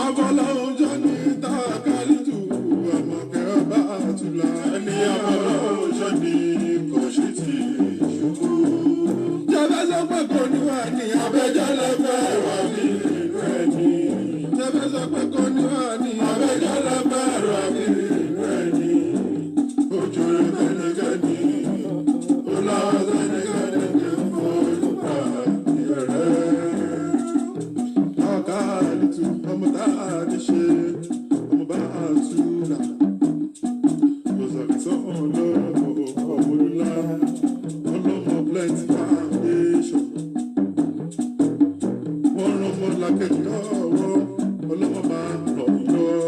Afọlọ́hún ní Tákàlítù, Àmọ̀kẹ́ ọba àtúlá. Ẹni àfọlọ́hún ṣọ́ ni kò ṣe ti ṣubú. Jẹ́fẹ́ sọ pé kò ní wà ní Abẹ́jọ́ lẹ́fẹ́ wà nínú ẹni. Jẹ́fẹ́ sọ pé kò ní wà ní Abẹ́jọ́ lẹ́fẹ́ wà nínú ẹni. Ojú rẹ̀ kẹ́nikẹ́ni. Ó láwọn sẹ́nikẹ́ni kì í fojú pa ìrẹ́. Tákàlítù, ọmọ tá a ti ṣe, ọmọ bá a túlà. Òsàkìsọ́ ọlọ́mọ ọmọlúlá, ọlọ́mọ plenty foundation. Wọ́n rán ọmọ làkejì lọ́wọ́, ọlọ́mọ máa ràn yín lọ́wọ́,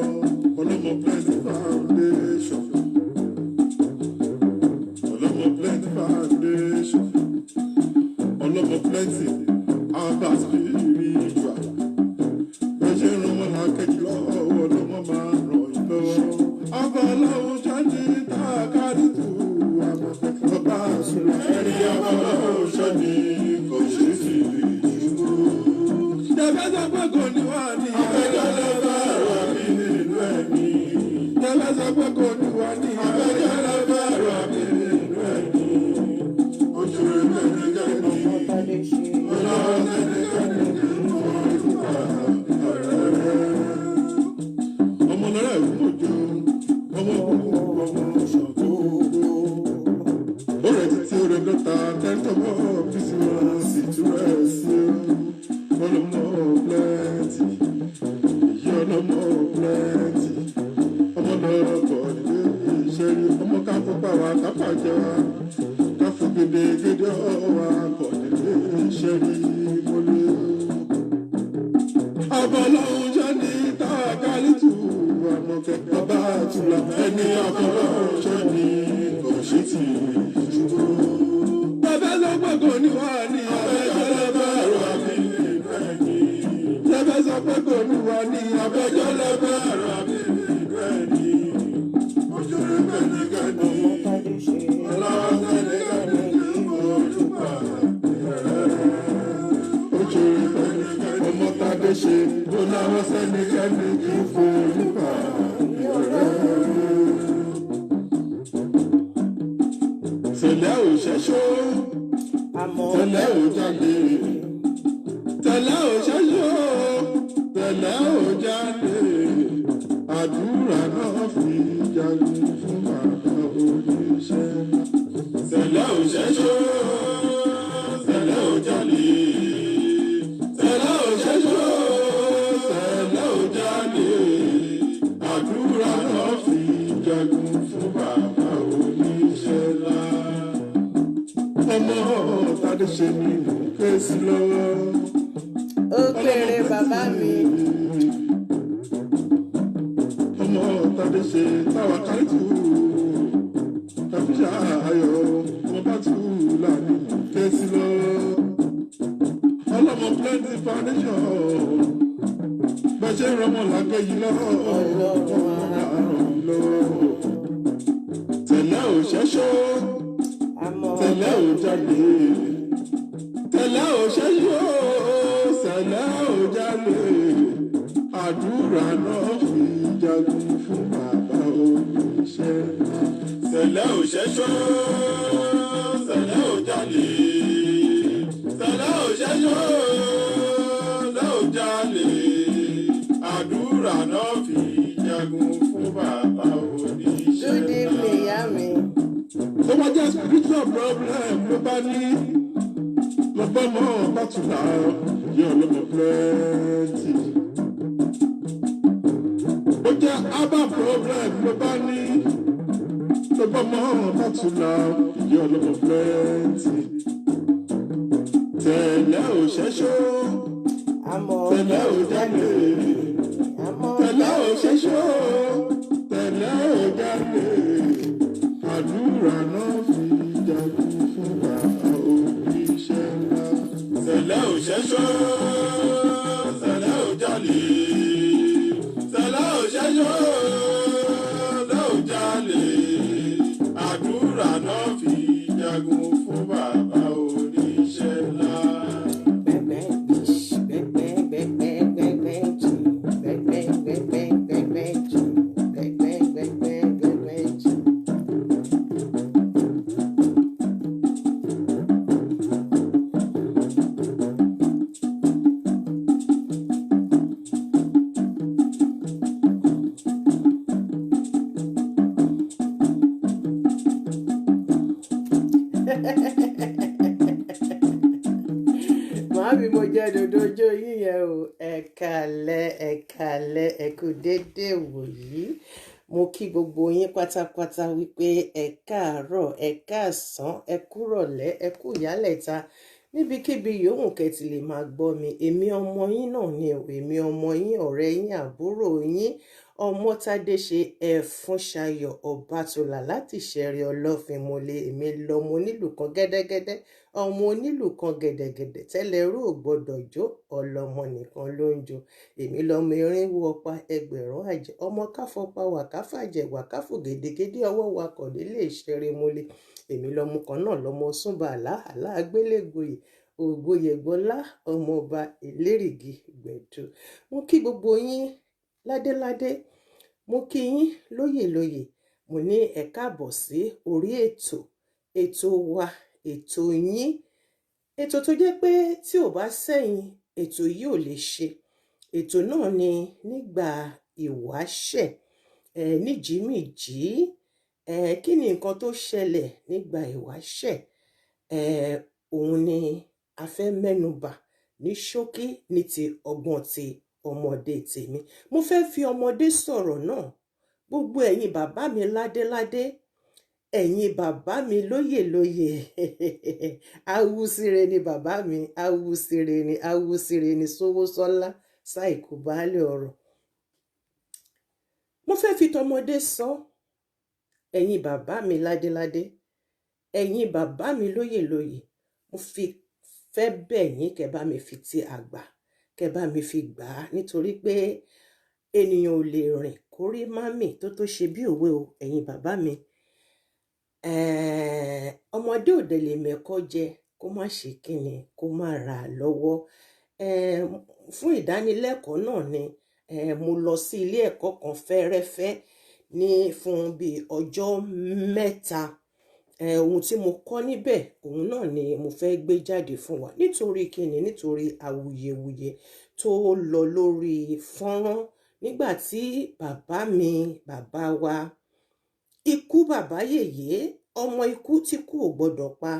ọlọ́mọ plenty foundation. Ọlọ́mọ plenty foundation. Ọlọ́mọ plenty abba spiritual. Bẹ́ẹ̀ ṣe ń rán ọmọ làkejì lọ́wọ́, ọlọ́mọ máa ràn yín lọ́wọ́. Afọlọ́hún ṣáàjì Tákàlítù, Àmọ̀kẹ́ ọba àṣùlá. Ẹni àfọlọ́hún ṣọ́ ni kò ṣe ti ṣubú. Jẹ́fẹ́ sọ pé kò ní wà ní Abẹ́jọ́ lẹ́fẹ́ wà nínú ẹni. Jẹ́fẹ́ sọ pé kò ní wà ní Abẹ́jọ́ lẹ́fẹ́ wà nínú ẹni. Ojú rẹ̀ kẹ́nikẹ́ni. Ọmọ Tádé ṣe. Ó láwọn sẹ́nikẹ́ni kì í fojú pa ìrẹ́. Ọmọ lọ́rẹ́ ìwúmọ̀jọ, ọmọ òkú, ọmọ ṣàkóso. Ó rẹ̀ títí ó rẹ̀ dọ́ta, tẹ́tọ́mọ́ bísí wọn sì túrẹ̀ sí ọlọ́mọ plenty. Èyí ọlọ́mọ plenty. Ọmọ lọ́kọ̀ nílé iṣẹ́ rí, ọmọ káfọ́ pa wá, káfà jẹ wá. Káfọ́ gédégédé ọ̀wá kọ̀ nílé iṣẹ́ rí mọ́lẹ́. Afọlọ́hún ṣọ́ ní Tákàlítù, Àmọ̀kẹ́ ọba àtúlà. Ẹni àfọlọ́hún ṣọ́ ni kò ṣe ti ṣubú. Bàbá sọ pé kò ní wà ní Abẹ́jọ́ lẹ́fẹ́ wà nínú ẹni. Bàbá sọ pé kò ní wà ní Abẹ́jọ́ lẹ́fẹ́ wà nínú ẹni. Ojú rẹ̀ kẹ́nikẹ́ni. Ọmọ Tádé ṣe. Ó láwọn sẹ́nikẹ́ni kì í fojú pa ìrẹ́. Ojú ọmọ Tádé ṣe, ó láwọn sẹ́nikẹ́ni kì í fojú pa ìrẹ́. Tẹ̀lẹ́ ò ṣẹ́ṣó, Àmọ́ tẹ̀lẹ́ ò jalè. Tẹ̀lẹ́ ò ṣẹ́ṣó, tẹ̀lẹ́ ò jalè. Àdúrà náà fi jagun fún bàbá oníṣẹ́. Sẹ̀lẹ̀ ò ṣẹ́ṣó, sẹ̀lẹ̀ ò jalè. Sẹ̀lẹ̀ ò ṣẹ́ṣó, sẹ̀lẹ̀ ò jalè. Àdúrà náà fi jagun fún bàbá oníṣẹ́ ńlá. Ọmọ Tádé ṣe ni mò ń ké sí lọ́wọ́. Ó kéré bàbá mi. Ọmọ Tádé ṣe táwa kárìtù. Tàbíṣà ayọ̀ ọmọ bá tù láàánú mò ń ké sí lọ́wọ́. Ọlọ́mọ plenty foundation. Bẹ́ẹ̀ ṣe ń rọmọ làgbé yìí lọ́wọ́. Ọlọ́run á. Lọ́wọ́. Tẹ̀lẹ́ ò ṣẹ́ṣó, Àmọ́ tẹ̀lẹ́ ò jalè. Tẹ̀lẹ́ ò ṣẹ́ṣó, tẹ̀lẹ́ ò jalè. Àdúrà náà fi jagun fún bàbá oníṣẹ́. Sẹ̀lẹ̀ ò ṣẹ́ṣó, sẹ̀lẹ̀ ò jalè. Sẹ̀lẹ̀ ò ṣẹ́ṣó, sẹ̀lẹ̀ ò jalè. Àdúrà náà fi jagun fún bàbá oníṣẹ́ Good evening, ìyá mi. Tó bá jẹ́ spiritual problem ló bá ní, lọ bá mọ́ bàtúlà yẹ ọlọ́mọ plenty. Ó jẹ́ herbal problem ló bá ní, lọ bá mọ́ bàtúlà yẹ ọlọ́mọ plenty. Tẹ̀lẹ́ ò ṣẹ́ṣó, Àmọ́ tẹ̀lẹ́ ò jalè. Àmọ́ Tẹ̀lẹ́ ò ṣẹ́ṣó, tẹ̀lẹ́ ò jalè. Àdúrà náà fi jagun fún bàbá oníṣẹ́ ńlá. Sẹ̀lẹ̀ ò ṣẹ́ṣó, sẹ̀lẹ̀ ò jalè. Sẹ̀lẹ̀ ò ṣẹ́ṣó, sẹ̀lẹ̀ ò jalè. Àdúrà náà fi jagun fún bàbá oníṣẹ́ ńlá. Bẹ́ẹ̀. Màámi, mo jẹ́ dodo ojú yín yẹn o. Ẹ káalẹ́, ẹ káalẹ́, ẹ kú déédéé wòyí. Mo kí gbogbo yín pátápátá wípé ẹ káàárọ̀, ẹ káàsán, ẹ kúrọ̀lẹ́, ẹ kú ìyálẹ̀ta. Níbikíbi yòówù kẹ́ ti lè máa gbọ́ mi. Èmi ọmọ yín náà ni o. Èmi ọmọ yín, ọ̀rẹ́ yín, àbúrò yín, Ọmọ́tádé ṣe Ẹ̀fúnṣayọ̀ Ọbátúlà láti Ìṣẹ̀rí Ọlọ́fin Mọ́lẹ̀. Èmi lọmọ onílù kan gẹ́dẹ́gẹ́dẹ́, ọmọ onílù kan gẹ̀dẹ̀gẹ̀dẹ̀, tẹ́lẹ̀rú ò gbọ́dọ̀ jó, ọlọ́mọ nìkan ló ń jó. Èmi lọmọ irinwó ọ̀pá ẹgbẹ̀rún àjẹ́, ọmọ káfọpá wà káfàjẹ̀ wà káfò gèdègèdè ọwọ́ wa kọ̀ nílé Ìṣẹ̀rí Mọ́lẹ̀. Èmi lọmọ kan náà lọmọ súnba àlá àlá àgbélégboyè ògboyègbọlá ọmọọba ìlérìgì gbẹ̀du. Mo kí gbogbo yín ládéládé, mo kí yín lóyèlóyè, mo ní ẹ káàbọ̀ sí orí ètò, ètò wa, ètò yín, ètò tó jẹ́ pé tí ò bá sẹ́yìn ètò yìí ò lè ṣe. Ètò náà ni nígbà ìwáṣẹ̀, ẹ níjìmìjì, ẹ kí ni nǹkan tó ṣẹlẹ̀ nígbà ìwáṣẹ̀, ẹ òun ni a fẹ́ mẹ́nubà ní ṣókí ní ti ọgbọ́n ti ọmọdé tèmi. Mo fẹ́ fi ọmọdé sọ̀rọ̀ náà. Gbogbo ẹ̀yin bàbá mi ládéládé, ẹ̀yin bàbá mi lóyèlóyè, awúsíre ni bàbá mi, awúsíre ni, awúsíre ni Sówósọ́lá ṣàìkú baálé ọ̀rọ̀. Mo fẹ́ fi tọmọdé sọ, ẹ̀yin bàbá mi ládéládé, ẹ̀yin bàbá mi lóyèlóyè, mo fi fẹ́ bẹ̀ yín kẹ́ bá mi fi ti àgbà, kẹ́ bá mi fi gbà á, nítorí pé ènìyàn ò lè rìn kórí mámì tó tó ṣe bí òwe o. Ẹ̀yin bàbá mi, ọmọdé ò dẹ̀ lè mẹ́kọ́ jẹ kó má ṣe kíni, kó má ra lọ́wọ́. Fún ìdánilẹ́kọ̀ọ́ náà ni mo lọ sí ilé ẹ̀kọ́ kan fẹ́rẹ́fẹ́ ní fún bíi ọjọ́ 3. Ohun tí mo kọ́ níbẹ̀ òun náà ni mo fẹ́ gbé jáde fún wa. Nítorí kíni? Nítorí awuyewuye tó lọ lórí fọ́nrán nígbà tí bàbá mi, bàbá wa, ikú bàbá yèyé, ọmọ ikú tí kú ò gbọ́dọ̀ pa,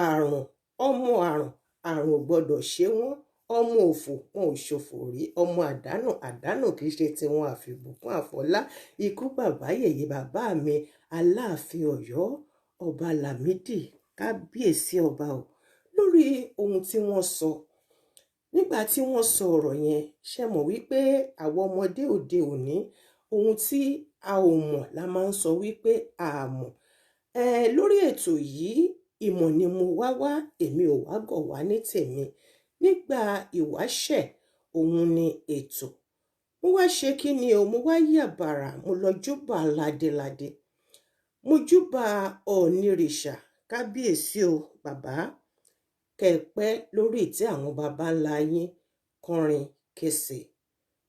àrùn ọmọ àrùn, àrùn ò gbọ́dọ̀ ṣe wọ́n, ọmọ òfò wọn ò ṣòfò rí, ọmọ àdánù, àdánù kì í ṣe tiwọn, àfìbùkún àfọlá. Ikú bàbá yèyé, bàbá mi Aláàfin Ọ̀yọ́, Ọba Lámídì, kábíyèsí ọba o, lórí ohun tí wọ́n sọ. Nígbà tí wọ́n sọ ọ̀rọ̀ yẹn, ṣe mọ̀ wípé àwọn ọmọdé òde òní, ohun tí a ò mọ̀ la máa ń sọ wípé a mọ̀. Lórí ètò yìí, ìmọ̀ ni mo wá wá, èmi ò wá gọ̀ wá ní tèmi. Nígbà ìwáṣẹ̀ òun ni ètò. Mo wá ṣe kí ni o, mo wá yàbàrà, mo lọ júbà ládéládé. Mo júbà Ọ̀ọ̀nìrìṣà, kábíyèsí o bàbá, kẹ́ ẹ pẹ́ lórí ìtẹ́ àwọn baba ńlá yín kọrin kése.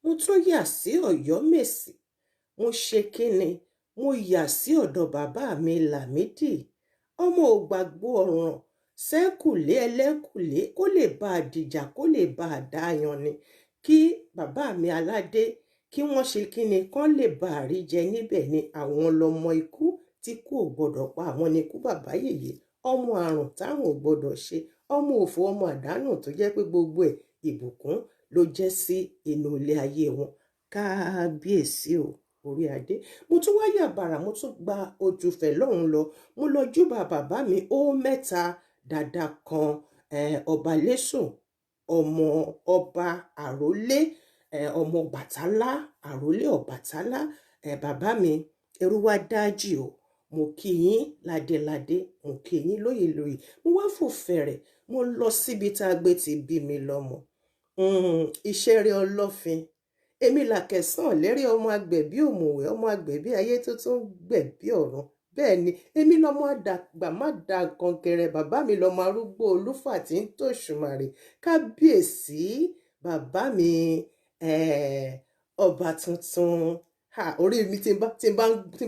Mo tún yà sí Ọ̀yọ́mèsì, mo ṣe kíni, mo yà sí ọ̀dọ̀ bàbá mi Lámídì, ọmọ ògbàgbọ́ ọ̀ràn sẹ́kùlé ẹlẹ́kùlé, kó lè bá a dìjà, kó lè bá a dáyan ni, kí bàbá mi aládé kí wọ́n ṣe kíni, kán lè bá a rí jẹ níbẹ̀ ni. Àwọn lọmọ ikú tí kú ò gbọ́dọ̀ pa, àwọn ni ikú bàbá yèyé, ọmọ àrùn táwọn ò gbọ́dọ̀ ṣe, ọmọ òfò, ọmọ àdánù tó jẹ́ pé gbogbo ẹ̀ ìbùkún ló jẹ́ sí inú ilé ayé wọn. Kábíyèsí o, orí adé. Mo tún wá yàbàrà, mo tún gba ojúfẹ̀ lọ́hùn lọ, mo lọ júbà bàbá mi ó mẹ́ta dàda kan, ọba lẹ́sùn, ọmọ ọba àrólé, ọmọ Bàtálá, àrólé Ọbàtálá, bàbá mi ẹrú wá dájì o. Mo kí yín ládéládé, mo kí yín lóyèlóyè. Mo wá fò fẹ̀rẹ̀, mo lọ síbi tá a gbé ti bí mi lọ́mọ. Ìṣẹ̀rí Ọlọ́fin, èmi làkẹ̀sán lérí ọmọ agbẹ̀bí òmùwẹ̀, ọmọ agbẹ̀bí ayé tó tún gbẹ̀bí ọ̀run. Bẹ́ẹ̀ ni, èmi lọ́mọ àdàgbà má da kankẹrẹ, bàbá mi lọ́mọ arúgbó olúfà tí ń tòṣùmàrè. Kábíyèsí bàbá mi, ọba tuntun. Ha, orí mi tí n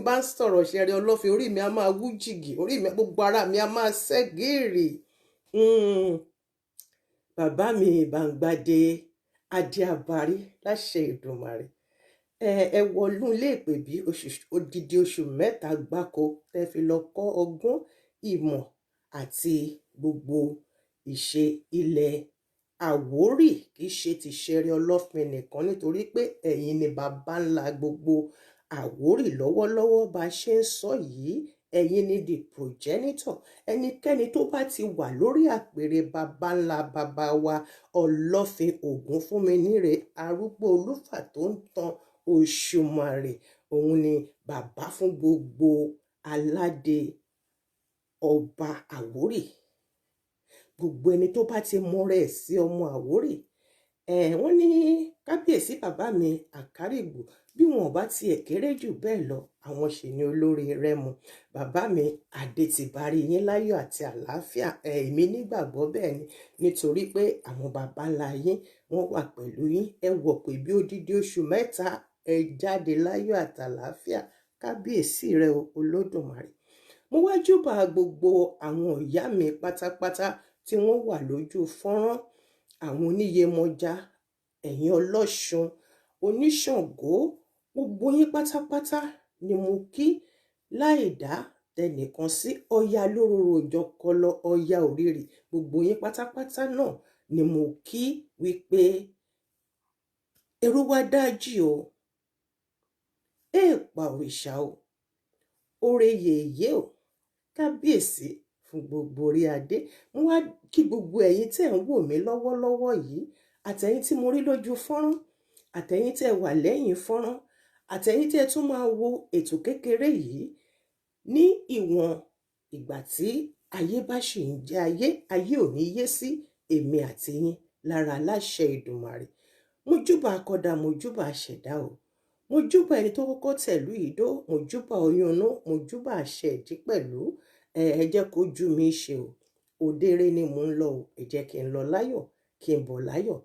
bá ń sọ̀rọ̀ Ìṣẹ̀rí Ọlọ́fin, orí mi á máa wú jìgì, orí mi, gbogbo ara mi á máa ṣẹ́ gírì. Bàbá mi Bàǹgbàdé Adéabárí láṣẹ Èdùmàrè. Ẹ wọnú ilé ìpè bí odidi oṣù 3 gbáko tẹ́ fi lọ kọ́ ọgbọ́n ìmọ̀ àti gbogbo ìṣe ilẹ̀ Àwórì, kì í ṣe ti Ṣẹ̀rẹ̀ Ọlọ́fin nìkan, nítorí pé ẹ̀yin ni baba ńlá gbogbo Àwórì lọ́wọ́lọ́wọ́ bá a ṣe ń sọ yìí. Ẹ̀yin ni the progenitor. Ẹnikẹ́ni tó bá ti wà lórí àpèrè baba ńlá baba wa Ọlọ́fin Ògúnfúnminíre arúgbó olúfà tó ń tan Òṣùmàrè, òun ni bàbá fún gbogbo aládé ọba Àwórì. Gbogbo ẹni tó bá ti mọra ẹ̀ sí ọmọ Àwórì, wọ́n ní kábíyèsí bàbá mi Àkárìgbò, bí wọn ò bá tiẹ̀ kéré jù bẹ́ẹ̀ lọ, àwọn sì ni olórí Rẹ́mọ. Bàbá mi Adétìbárí yín láyọ̀ àti àlàáfíà. Èmi nígbàgbọ́ bẹ́ẹ̀ ni, nítorí pé àwọn baba ńlá yín wọ́n wà pẹ̀lú yín. Ẹ wọ̀ pé bí odidi oṣù 3 ẹ jáde láyọ̀ àti àlàáfíà. Kábíyèsí rẹ o Olódùmarè. Mo wá júbà gbogbo àwọn ìyá mi pátápátá tí wọ́n wà lójú fọ́nrán, àwọn oníyemọja, ẹ̀yin ọlọ́ṣun, oníṣàngó, gbogbo yín pátápátá ni mo kí láì dá tẹnìkan sí. Ọya lóróró ìjọkọlọ, Ọya òrìrì, gbogbo yín pátápátá náà ni mo kí wípé èrò wa dájú o, èèpà òrìṣà o, oore yèyé o, kábíyèsí fún gbogbo orí adé. Mo wá kí gbogbo ẹ̀yin tẹ́ ń wò mí lọ́wọ́lọ́wọ́ yìí, àtẹ̀yin tí mo rí lójú fọ́nrán, àtẹ̀yin tẹ́ wà lẹ́yìn fọ́nrán, àtẹ̀yin tẹ́ tún máa wo ètò kékeré yìí ní ìwọ̀n ìgbà tí ayé bá ṣì ń jẹ́ ayé, ayé ò ní yé sí èmi àti yín lára láṣẹ Ìdùmarè. Mo júbà akọ́dá, mo júbà aṣẹ̀dá o, mo júbà ẹni tó kọ́kọ́ tẹ̀lú ìdó, mo júbà oyún inú, mo júbà àṣẹ ìdí pẹ̀lú. Ẹ jẹ́ kó jú mi ṣe o, òdere ni mò ń lọ o, ẹ jẹ́ kí n lọ láyọ̀, kí n bọ̀ láyọ̀,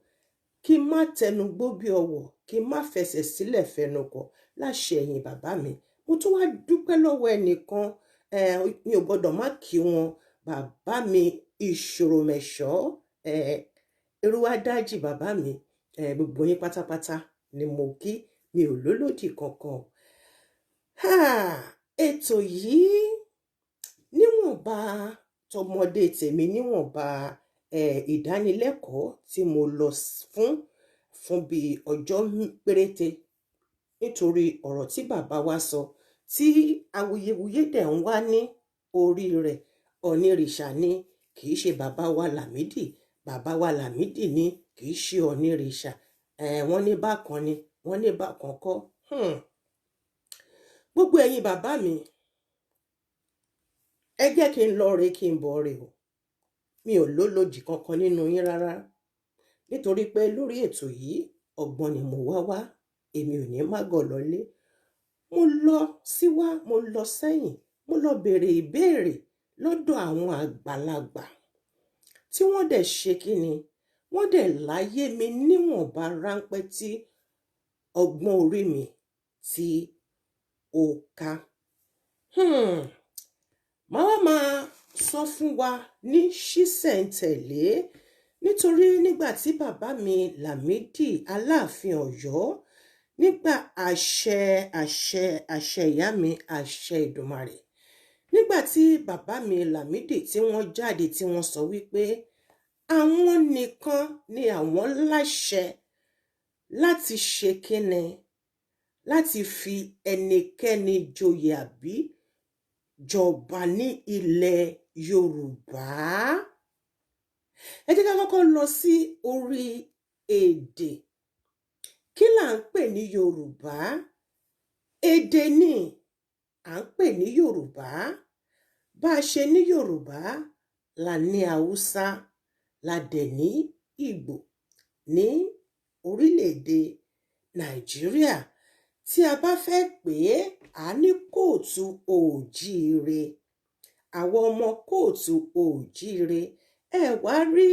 kí n má tẹnu gbó bí ọwọ̀, kí n má fẹsẹ̀ sílẹ̀ fẹnukọ láṣẹ ẹ̀yin bàbá mi. Mo tún wá dúpẹ́ lọ́wọ́ ẹnìkan, mi ò gbọ́dọ̀ má kí wọn, bàbá mi Ìṣòròmẹ̀ṣọ́, Erúwádájì bàbá mi, gbogbo yín pátápátá ni mo kí, mi ò lólòdì kankan. Ètò yìí níwọ̀nba tọmọdé tèmi, níwọ̀nba ìdánilẹ́kọ̀ọ́ tí mo lọ fún bíi ọjọ́ péréte, nítorí ọ̀rọ̀ tí bàbá wa sọ tí awuyewuye dẹ̀ ń wá ní orí rẹ̀. Ọ̀nìrìṣà ni, kì í ṣe bàbá wa Lámídì, bàbá wa Lámídì ni, kì í ṣe Ọ̀nìrìṣà. Wọ́n ní bákan ni, wọ́n ní bákan kọ́. Gbogbo ẹ̀yin bàbá mi, ẹ jẹ́ kí n lọ re kí n bọ̀ re o. Mi ò lólòdì kankan nínú yín rárá, nítorí pé lórí ètò yìí ọgbọ́n ni mo wá wá, èmi ò ní má gọ̀ lọlé. Mo lọ síwá, mo lọ sẹ́yìn, mo lọ béèrè ìbéèrè lọ́dọ̀ àwọn àgbàlagbà tí wọ́n dẹ̀ ṣe kíni, wọ́n dẹ̀ láyé mi níwọ̀nba ráńpẹ́ tí ọgbọ́n orí mi tí ó ká. Màá wá máa sọ fún wa ní ṣísẹ̀ntẹ̀lé, nítorí nígbà tí bàbá mi Lámídì Aláàfin Ọ̀yọ́, nígbà àṣẹ àṣẹ àṣẹ ìyá mi àṣẹ Ìdùmarè, nígbà tí bàbá mi Lámídì tí wọ́n jáde tí wọ́n sọ wípé àwọn nìkan ni àwọn láṣẹ láti ṣe kíni, láti fi ẹnikẹ́ni joyè àbí jọba ní ilẹ̀ Yorùbá. Ẹ jẹ́ ká kọ́kọ́ lọ sí orí èdè. Kí là ń pè ní Yorùbá? Èdè ni à ń pè ní Yorùbá. Bá a ṣe ní Yorùbá la ní Haúsá, la dẹ̀ ní Ìgbò ní orílẹ̀-èdè Nàìjíríà. Tí a bá fẹ́ pè é, a ní kóòtù òjíire. Àwọn ọmọ kóòtù òjíire. Ẹ wá rí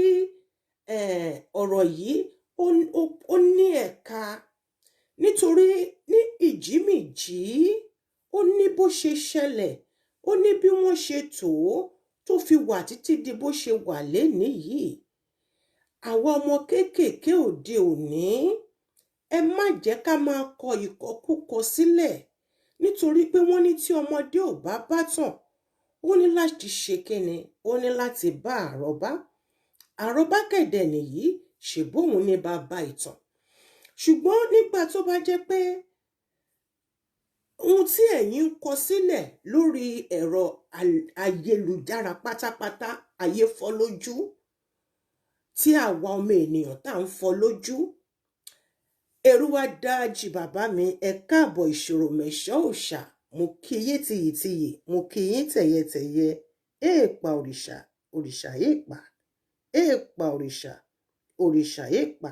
ọ̀rọ̀ yìí ó ní ẹ̀ka, nítorí ní ìjímìjí ó ní bó ṣe ṣẹlẹ̀, ó ní bí wọ́n ṣe tò ó tó fi wà títí di bó ṣe wà lénìí yìí. Àwọn ọmọ kéékèèké òde òní, ẹ má jẹ́ ká máa kọ ìkọkúkọ sílẹ̀, nítorí pé wọ́n ní tí ọmọdé ò bá bá tàn, Ó ní láti ṣe kíni, ó ní láti bá àrọ́bá. Àrọ́bá kẹ̀dẹ̀ nìyí, ṣèbóun ní bàbá ìtàn. Ṣùgbọ́n nígbà tó bá jẹ́ pé ohun tí ẹ̀yin ń kọ sílẹ̀ lórí ẹ̀rọ ayélujára pátápátá, ayé fọ́ lójú, tí àwa ọmọ ènìyàn tá à ń fọ́ lójú. Èrú wa dájì bàbá mi, ẹ káàbọ̀ ìṣòro mẹ̀ṣọ́ òòṣà, mo kí yín tìyìtìyì, mo kí yín tẹ̀yẹtẹ̀yẹ. Èèpà òrìṣà, òrìṣà èèpà, èèpà òrìṣà, òrìṣà èèpà,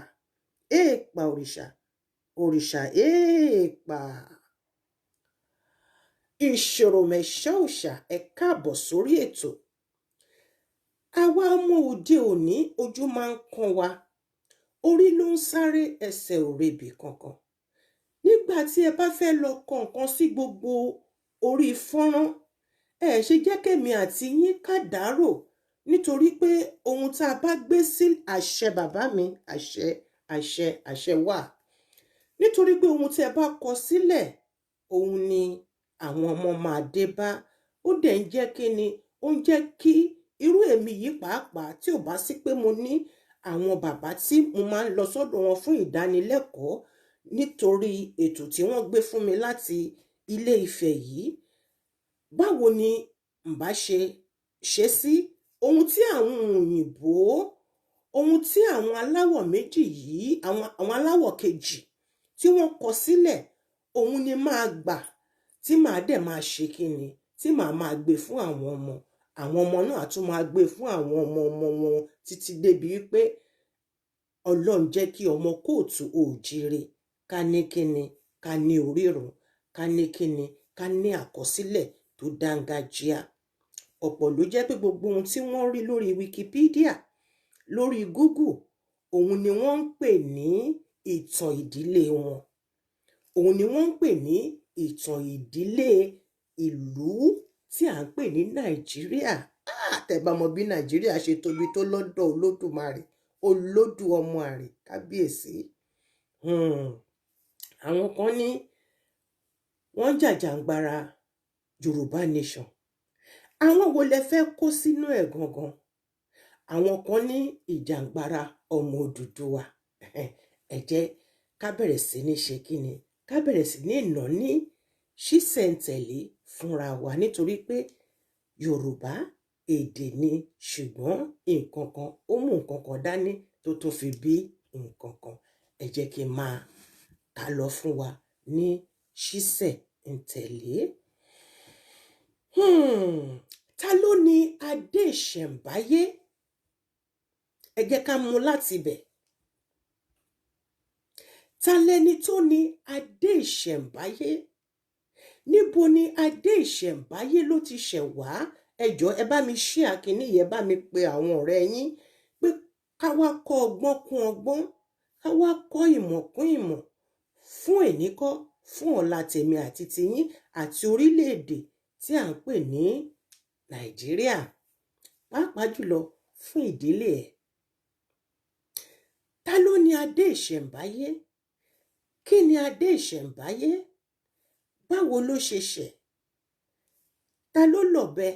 èèpà òrìṣà, òrìṣà èèpà. Ìṣòro mẹ̀ṣọ́ òòṣà, ẹ káàbọ̀ sórí ètò. Àwa ọmọ òde òní, ojú máa ń kan wa, orí ló ń sáré, ẹsẹ̀ ò rebì kankan. Nígbà tí ẹ bá fẹ́ lọ kọ nǹkan sí gbogbo orí fọ́nrán, ẹ ṣe jẹ́ kèmi àti yín ká dárò, nítorí pé ohun tá a bá gbé sí àṣẹ bàbá mi, àṣẹ àṣẹ àṣẹ wà. Nítorí pé ohun tí ẹ bá kọ sílẹ̀, òun ni àwọn ọmọ máa dé bá. Ó dẹ̀ ń jẹ́ kí ni, ó ń jẹ́ kí irú èmi yìí pàápàá, tí ò bá sí pé mo ní àwọn bàbá tí mo máa ń lọ sọ́dọ̀ wọn fún ìdánilẹ́kọ̀ọ́ nítorí ètò tí wọ́n gbé fún mi láti Ilé Ifẹ̀ yìí, báwo ni n bá ṣe ṣe sí ohun tí àwọn òyìnbó, ohun tí àwọn aláwọ̀ méjì yìí, àwọn aláwọ̀ kejì tí wọ́n kọ sílẹ̀, òun ni máa gbà tí màá dẹ̀ máa ṣe kíni, tí màá máa gbé fún àwọn ọmọ. Àwọn ọmọ náà á tún máa gbé fún àwọn ọmọ ọmọ wọn títí débi wípé Ọlọ́run jẹ́ kí ọmọ kóòtù òjíire ká ní kíni, ká ní orírun, ká ní kíni, ká ní àkọsílẹ̀ tó dáńgájíá. Ọ̀pọ̀ ló jẹ́ pé gbogbo ohun tí wọ́n rí lórí Wikipedia, lórí Google, òun ni wọ́n ń pè ní ìtàn ìdílé wọn, òun ni wọ́n ń pè ní ìtàn ìdílé ìlú tí à ń pè ní Nàìjíríà. Tẹ́ bá mọ bí Nàìjíríà ṣe tóbi tó lọ́dọ̀ Olódùmarè, Olódù ọmọ àrè kábíyèsí. Àwọn kan ní wọ́n jàjàǹgbara Yorùbá Nation. Àwọn wo lẹ fẹ́ kó sínú ẹ̀ gangan? Àwọn kan ní ìjàǹgbara ọmọ Odùduwà. Ẹ jẹ́ ká bẹ̀rẹ̀ sí ní ṣe kíni, ká bẹ̀rẹ̀ sí ní nà ní ṣísẹ̀ntẹ̀lé fúnra wa, nítorí pé Yorùbá èdè ni, ṣùgbọ́n nǹkan kan ó mú nǹkan kan dání tó tún fi bí nǹkan kan. Ẹ jẹ́ kí n máa kà lọ fún wa ní ṣísẹ̀ntẹ̀lé. Ta ló ní adé ìṣẹ̀ǹbáyé? Ẹ jẹ́ ká mú láti ibẹ̀. Ta lẹni tó ní adé ìṣẹ̀ǹbáyé? Níbo ni adé ìṣẹ̀ǹbáyé ló ti ṣẹ̀ wá? Ẹ jọ̀ọ́, ẹ bá mi share kíní yìí, ẹ bá mi pe àwọn ọ̀rẹ́ yín pé ká wá kọ́ ọgbọ́n kún ọgbọ́n, ká wá kọ́ ìmọ̀ kún ìmọ̀, fún èní kọ́, fún ọ̀la tèmi àti tiyín àti orílẹ̀-èdè tí à ń pè ní Nàìjíríà, pàápàá jùlọ fún ìdílé ẹ̀. Ta ló ní adé ìṣẹ̀ǹbáyé? Kí ni adé ìṣẹ̀ǹbáyé? Báwo ló ṣe ṣẹ̀? Ta ló lọ̀bẹ?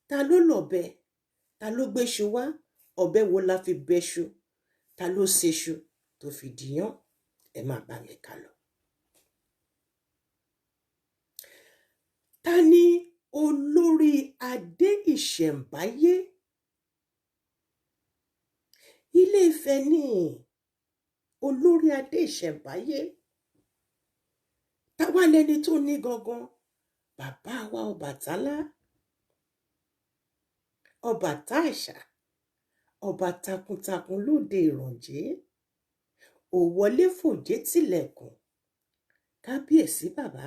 Ta ló lọ̀bẹ? Ta ló gbéṣu wá? Ọ̀bẹ wo la fi bẹṣu? Ta ló ṣeṣu tó fi dìyán? Ẹ máa bá mi kà lọ. Ta ni olórí adé ìṣẹ̀ǹbáyé? Ilé Ifẹ̀ ni olórí adé ìṣẹ̀ǹbáyé. Ta wá lẹni tó ní gangan? Bàbá wa Ọbàtálá, Ọbàtáàṣà, ọba takuntakun lóde Ìrànjẹ́, òwọlé fòjé tilẹ̀kùn, kábíyèsí bàbá.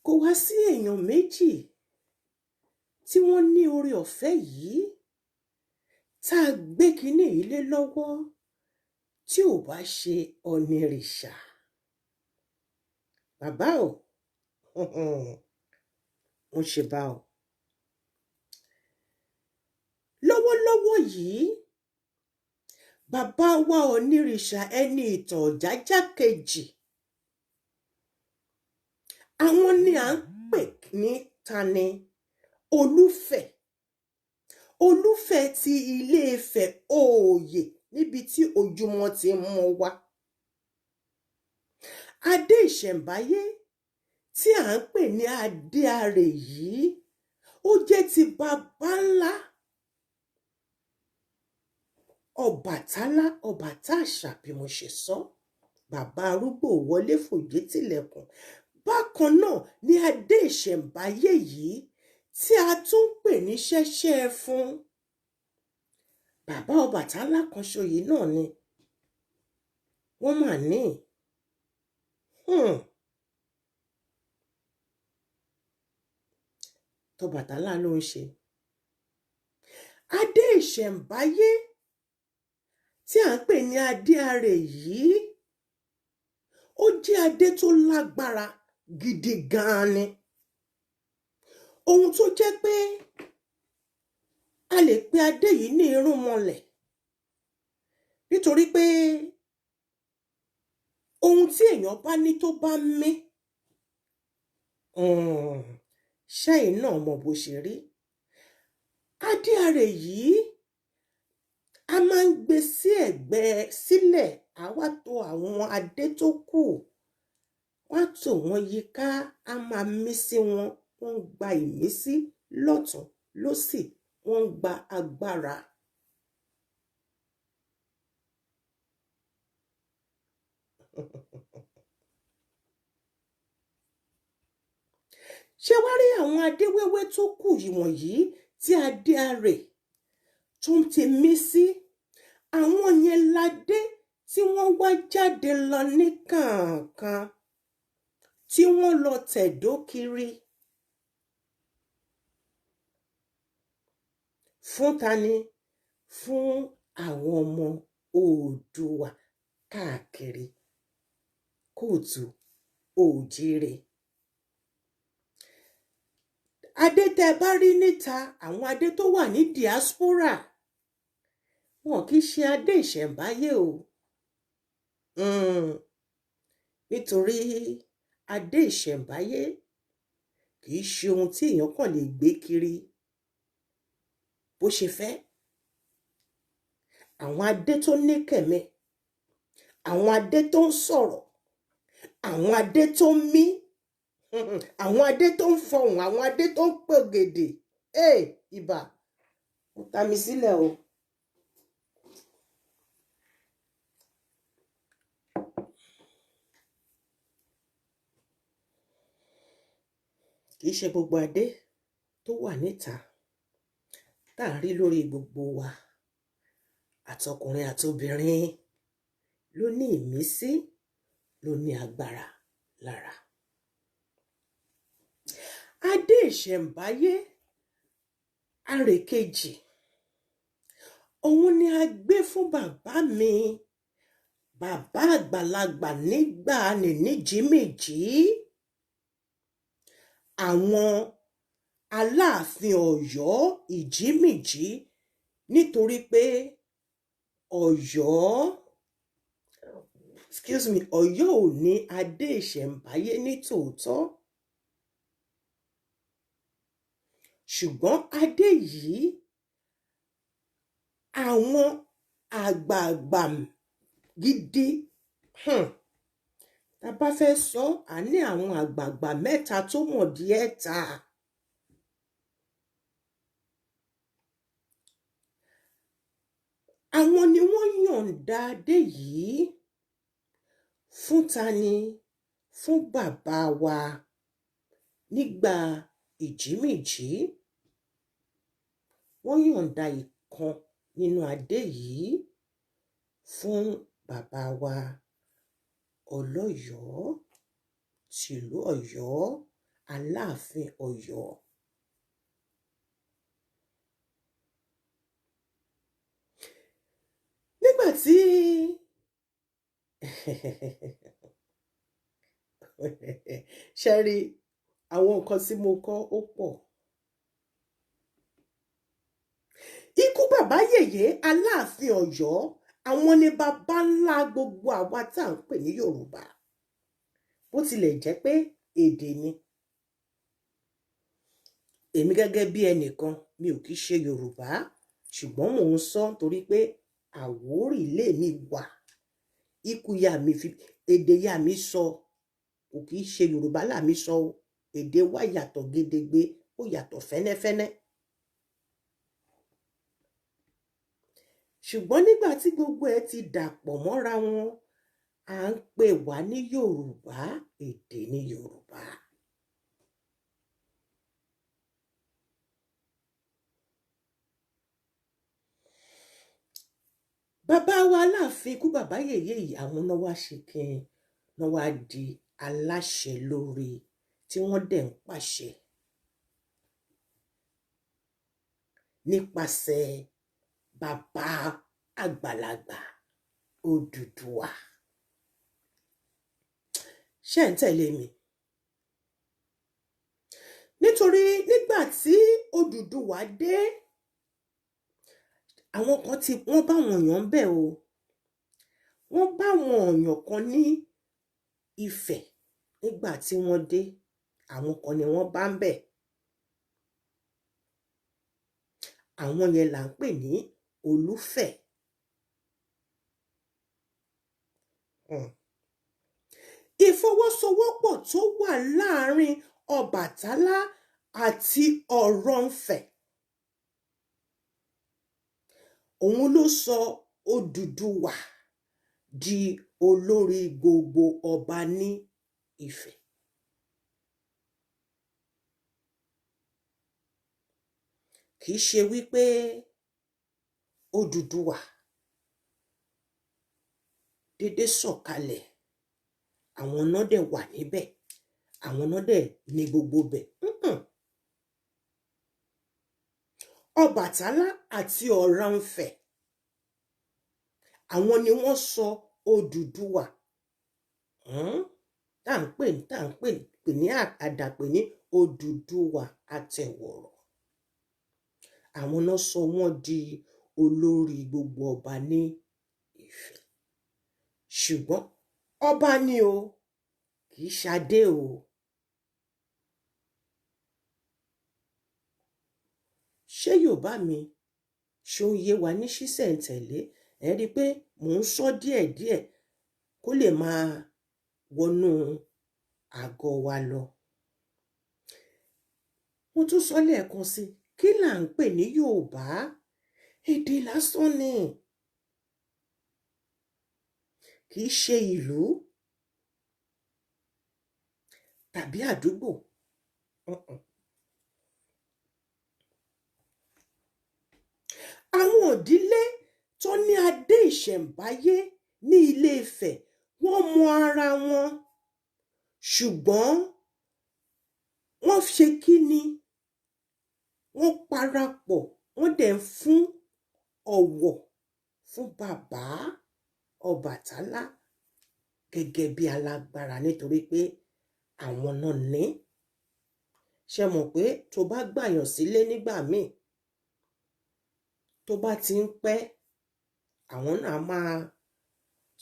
Kò wá sí èèyàn méjì tí wọ́n ní oore ọ̀fẹ́ yìí tá a gbé kinní yìí lé lọ́wọ́ tí ò bá ṣe Ọ̀nìrìṣà. Bàbá o, mo ṣe bá o. Lọ́wọ́lọ́wọ́ yìí, bàbá wa Ọ̀nìrìṣà ẹni ìtàn Ọ̀jájá kejì, Àwọn ni à ń pè ní tani? Olúfẹ̀. Olúfẹ̀ ti Ilé-Ifẹ̀ Òòyè, níbi tí ojúmọ́ ti ń mọ́ wá. Adé ìṣẹ̀ǹbáyé tí à ń pè ní adé arè yìí, ó jẹ́ ti baba ńlá Ọbàtálá, Ọbàtáàṣà, bí mo ṣe sọ, bàbá arúgbó wọlé fòjé tilẹ̀kùn. Bákan náà ni adé ìṣẹ̀ǹbáyé yìí tí a tún ń pè ní ṣẹ́ṣẹ́ fún bàbá Ọbàtálá kan ṣo yìí náà ni wọ́n mà ní. Tọbàtálá ló ń ṣe. Adé ìṣẹ̀ǹbáyé tí à ń pè ní adé arè yìí, ó jẹ́ adé tó lágbára gidi gan-an ni. Ohun tó jẹ́ pé a lè pe adé yìí ní irúnmọlẹ̀, nítorí pé ohun tí èèyàn bá ní tó bá mí, ṣẹ́yìn náà mọ bó ṣe rí. Adé arè yìí a máa ń gbé sí ẹ̀gbẹ́ sílẹ̀, á wá tò àwọn adé tó kù, wọ́n á tò wọ́n yíká, á máa mí sí wọn, wọ́n ń gba ìmísí lọ́tùn lósì, wọ́n ń gba agbára. Ṣé wá rí àwọn adé wẹ́wẹ́ tó kù wọ̀nyí tí adé arè tó ń ti mí sí? Àwọn yẹn ládé tí wọ́n wá jáde lọ ní kànkan, tí wọ́n lọ tẹ̀dó kiri. Fún tani? Fún àwọn ọmọ Oòduà káàkiri kóòtù òjíire. Adé tẹ́ bá rí níta, àwọn adé tó wà ní diaspora, wọn kì í ṣe adé ìṣẹ̀ǹbáyé o. Nítorí adé ìṣẹ̀ǹbáyé kì í ṣe ohun tí èèyàn kàn lè gbé kiri bó ṣe fẹ́. Àwọn adé tó ní kẹ̀mẹ́, àwọn adé tó ń sọ̀rọ̀, àwọn adé tó ń mí, àwọn adé tó ń fọhùn, àwọn adé tó ń pògèdè. Ìbà, mo ta mi sílẹ̀ o. Kì í ṣe gbogbo adé tó wà níta tá à ń rí lórí gbogbo wa, àtọkùnrin àtobìnrin, ló ní ìmísí, ló ní agbára lára. Adé ìṣẹ̀ǹbáyé arèkejì, òun ni a gbé fún bàbá mi, bàbá àgbàlagbà nígbà nìníjìméjì, àwọn Aláàfin Ọ̀yọ́ ìjímìjí, nítorí pé Ọ̀yọ́, excuse me, Ọ̀yọ́ ò ní adé ìṣẹ̀ǹbáyé ní tòótọ́, ṣùgbọ́n adé yìí àwọn àgbààgbà gidi, tá a bá fẹ́ sọ, à ní àwọn àgbààgbà mẹ́ta tó mọ̀ díẹ̀ ta. Àwọn ni wọ́n yọ̀ǹda adé yìí fún tani? Fún bàbá wa nígbà ìjímìjí. Wọ́n yọ̀ǹda ìkan nínú adé yìí fún bàbá wa Ọlọ́yọ̀ọ́ tìlú Ọ̀yọ́, Aláàfin Ọ̀yọ́. Nígbà tí ṣe rí àwọn nǹkan tí mo kọ́ ó pọ̀. Ikú bàbá yèyé Aláàfin Ọ̀yọ́, àwọn ni bàbá ńlá gbogbo àwa tá à ń pè ní Yorùbá. Bó tilẹ̀ jẹ́ pé Èdè ni. Èmi gẹ́gẹ́ bí ẹnìkan, mi ò kì í ṣe Yorùbá, ṣùgbọ́n mò ń sọ torí pé Àwórì lè mi wà. Ikú ya mi fi èdè ya mi sọ, kò kì í ṣe Yorùbá là mi sọ o. Èdè wa yàtọ̀ gedegbe, ó yàtọ̀ fẹ́nẹ́fẹ́nẹ́. Ṣùgbọ́n nígbà tí gbogbo ẹ ti dàpọ̀ mọ́ra wọn, à ń pè wá ní Yorùbá, èdè ní Yorùbá. Bàbá wa Aláàfin, ikú bàbá yèyé yìí, àwọn náà wá ṣe kí náà wá di aláṣẹ lórí tí wọ́n dẹ̀ ń pàṣẹ nípasẹ̀ bàbá àgbàlagbà Odùduwà. Ṣé ń tẹ̀lé mi? Nítorí nígbà tí Odùduwà dé, àwọn kan tí wọ́n bá wọn èèyàn bẹ̀ o. Wọ́n bá wọn èèyàn kan ní Ifẹ̀ nígbà tí wọ́n dé, àwọn kan ni wọ́n bá ń bẹ̀. Àwọn yẹn là ń pè ní Olúfẹ̀. Ìfọwọ́sowọ́pọ̀ tó wà láàárín Ọbàtálá àti Ọ̀rànfẹ̀, òun ló sọ Odùduwà di olórí gbogbo ọba ní Ifẹ̀. Kì í ṣe wípé Odùduwà dédé sọ̀kalẹ̀, àwọn náà dẹ̀ wà níbẹ̀, àwọn náà dẹ̀ ní gbogbo bẹ̀. Ọbàtálá àti Ọ̀rànfẹ̀, àwọn ni wọ́n sọ Odùduwà tá à ń pè ní àdàpè ní Odùduwà àtẹ̀wọ̀rọ̀. Àwọn náà sọ wọ́n di olórí gbogbo ọba ní Ifẹ̀. Ṣùgbọ́n ọba ni o, kì í ṣadé o. Ṣé Yorùbá mi ṣó ń yé wa ní ṣísẹ̀ntẹ̀lé? Ẹ rí i pé mò ń sọ díẹ̀díẹ̀ kó lè máa wọnú àgọ́ wa lọ. Mo tún sọ lẹ́ẹ̀kan sí, kí là ń pè ní Yorùbá? Èdè lásán ni. Kì í ṣe ìlú tàbí àdúgbò. Àwọn ìdílé tó ní adé ìṣẹ̀ǹbáyé ní Ilé Ifẹ̀, wọ́n mọ ara wọn, ṣùgbọ́n wọ́n ṣe kí ni? Wọ́n parapọ̀, wọ́n dẹ̀ ń fún ọ̀wọ̀ fún bàbá Ọbàtálá gẹ́gẹ́ bí alágbára, nítorí pé àwọn náà ní. Ṣé mọ̀ pé tó bá gbàyàn sílé nígbà míì, tó bá ti ń pẹ́, àwọn náà máa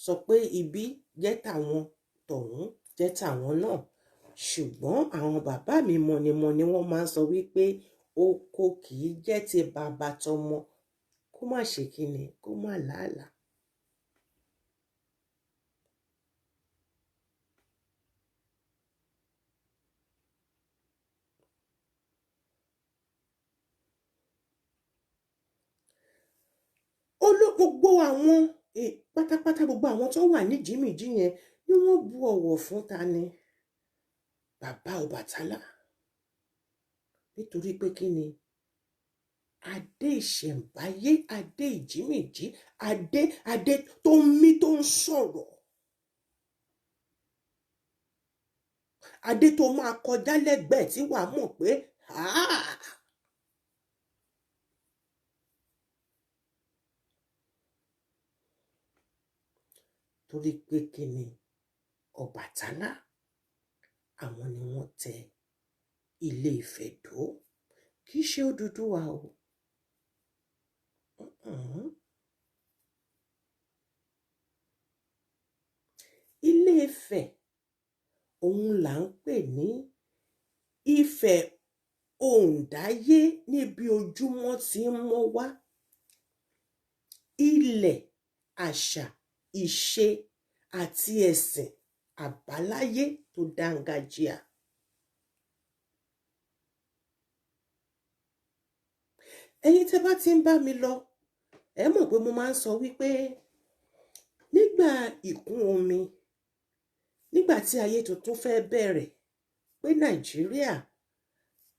sọ pé ibi jẹ́ tàwọn, tọ̀hún jẹ́ tàwọn náà. Ṣùgbọ́n àwọn bàbá mi mọ̀nìmọ̀nì wọ́n máa ń sọ wípé oko kì í jẹ́ ti bàbá tọmọ, kó má ṣe kíni, kó má làálàá. Gbogbo àwọn pátápátá, gbogbo àwọn tó wà ní jìmìjì yẹn ni wọ́n bu ọ̀wọ̀ fún ta ni? Bàbá Ọbàtálá. Nítorí pé kí ni? Adé ìṣẹ̀ǹbáyé, adé ìjímìjí, adé tó ń mí, tó ń sọ̀rọ̀. Adé tó máa kọjá lẹ́gbẹ̀ẹ́ tí wàá mọ̀ pé torí pé kí ni? Ọbàtálá, àwọn ni wọ́n tẹ Ilé Ifẹ̀ dó. Kì í ṣe Odùduwà o. Ilé Ifẹ̀ Òun là ń pè ní Ifẹ̀ Òǹdáyé, níbi ojúmọ́ tí ń mọ́ wá. Ilẹ̀, àṣà, ìṣe àti ẹ̀sìn àbáláyé tó dángájíá. Ẹ̀yin tẹ́ bá ti ń bá mi lọ, ẹ mọ̀ pé mo máa ń sọ wípé nígbà ìkún omi, nígbà tí ayé tuntun fẹ́ bẹ̀rẹ̀, pé Nàìjíríà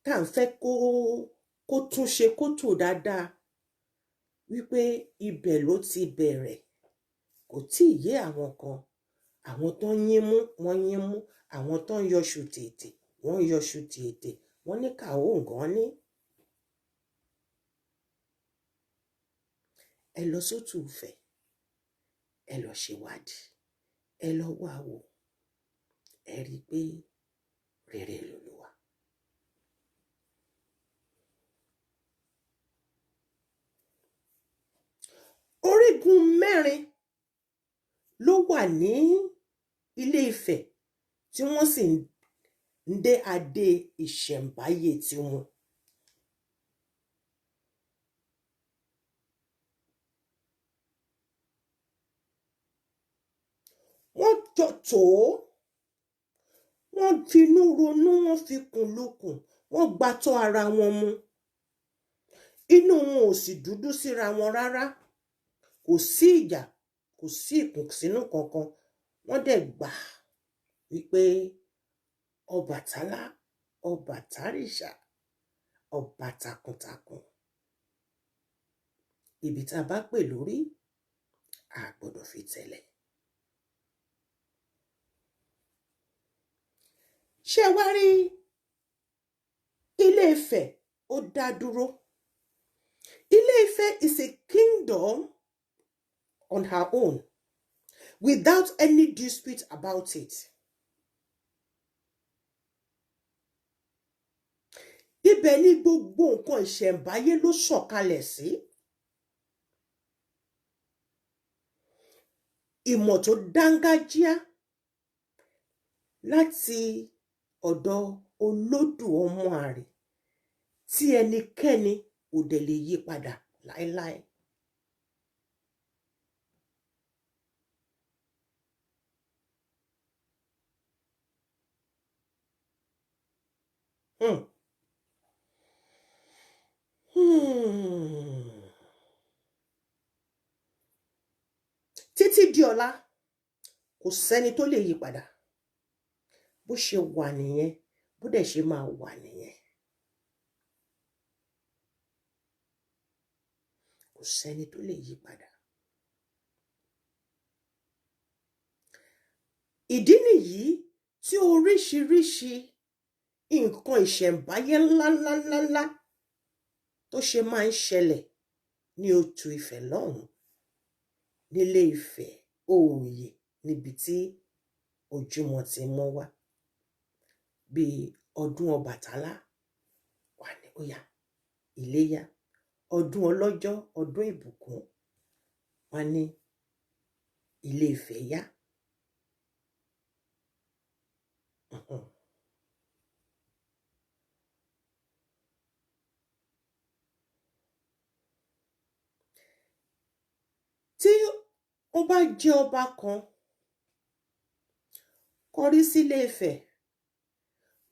tá à ń fẹ́ kó túnṣe, kó tò dáadáa, wípé ibẹ̀ ló ti bẹ̀rẹ̀. Kò tí ì yé àwọn kan. Àwọn tó ń yín mú, wọ́n yín mú. Àwọn tó ń yọṣù tètè, wọ́n yọṣù tètè. Wọ́n ní kàó nǹkan ní. Ẹ lọ sótù Ifẹ̀, ẹ lọ ṣèwádìí, ẹ lọ wá wò, ẹ rí i pé rere lOlúwa. Orígun mẹ́rin ló wà ní Ilé Ifẹ̀ tí wọ́n sì ń dé adé ìṣẹ̀ǹbáyé tiwọn. Wọ́n jọ tó, wọ́n finú ronú, wọ́n fi kùn lukùn, wọ́n gbatọ́ ara wọn mu. Inú wọn ò sì dúdú síra wọn rárá. Kò sí ìjà, kò sí ìkùnsínú kankan. Wọ́n dẹ̀ gbà wípé Ọbàtálá, Ọbàtárìṣà, ọba takuntakun. Ibi tá a bá pè lórí, a gbọ́dọ̀ fi tẹ̀lẹ̀. Ṣé wá rí Ilé Ifẹ̀, ó dá dúró. Ilé Ifẹ̀ is a kingdom on her own without any dispute about it. Ibẹ̀ ni gbogbo nǹkan ìṣẹ̀ǹbáyé ló sọ̀kalẹ̀ sí. Ìmọ̀ tó dángájíá láti ọ̀dọ̀ Olódùmarè tí ẹnikẹ́ni ò dẹ̀ lè yí padà láéláé. Títí di ọ̀la, kò sẹ́ni tó lè yí padà. Bó ṣe wà nìyẹn, bó dẹ̀ ṣe máa wà nìyẹn. Kò sẹ́ni tó lè yí padà. Ìdí nìyí tí oríṣiríṣi nǹkan ìṣẹ̀ǹbáyé ńláńláńláńlá tó ṣe máa ń ṣẹlẹ̀ ní Òtù Ifẹ̀ lọ́hùn-ún, nílé Ifẹ̀ Òòyè, níbi tí ojúmọ́ ti mọ́ wá. Bíi ọdún Ọbàtálá wà ní óyá, Iléyá, ọdún ọlọ́jọ́, ọdún ìbùkún wà ní Ilé Ifẹ̀ yá. Tí ó bá jẹ́ ọba kan kọrí sílé Ifẹ̀,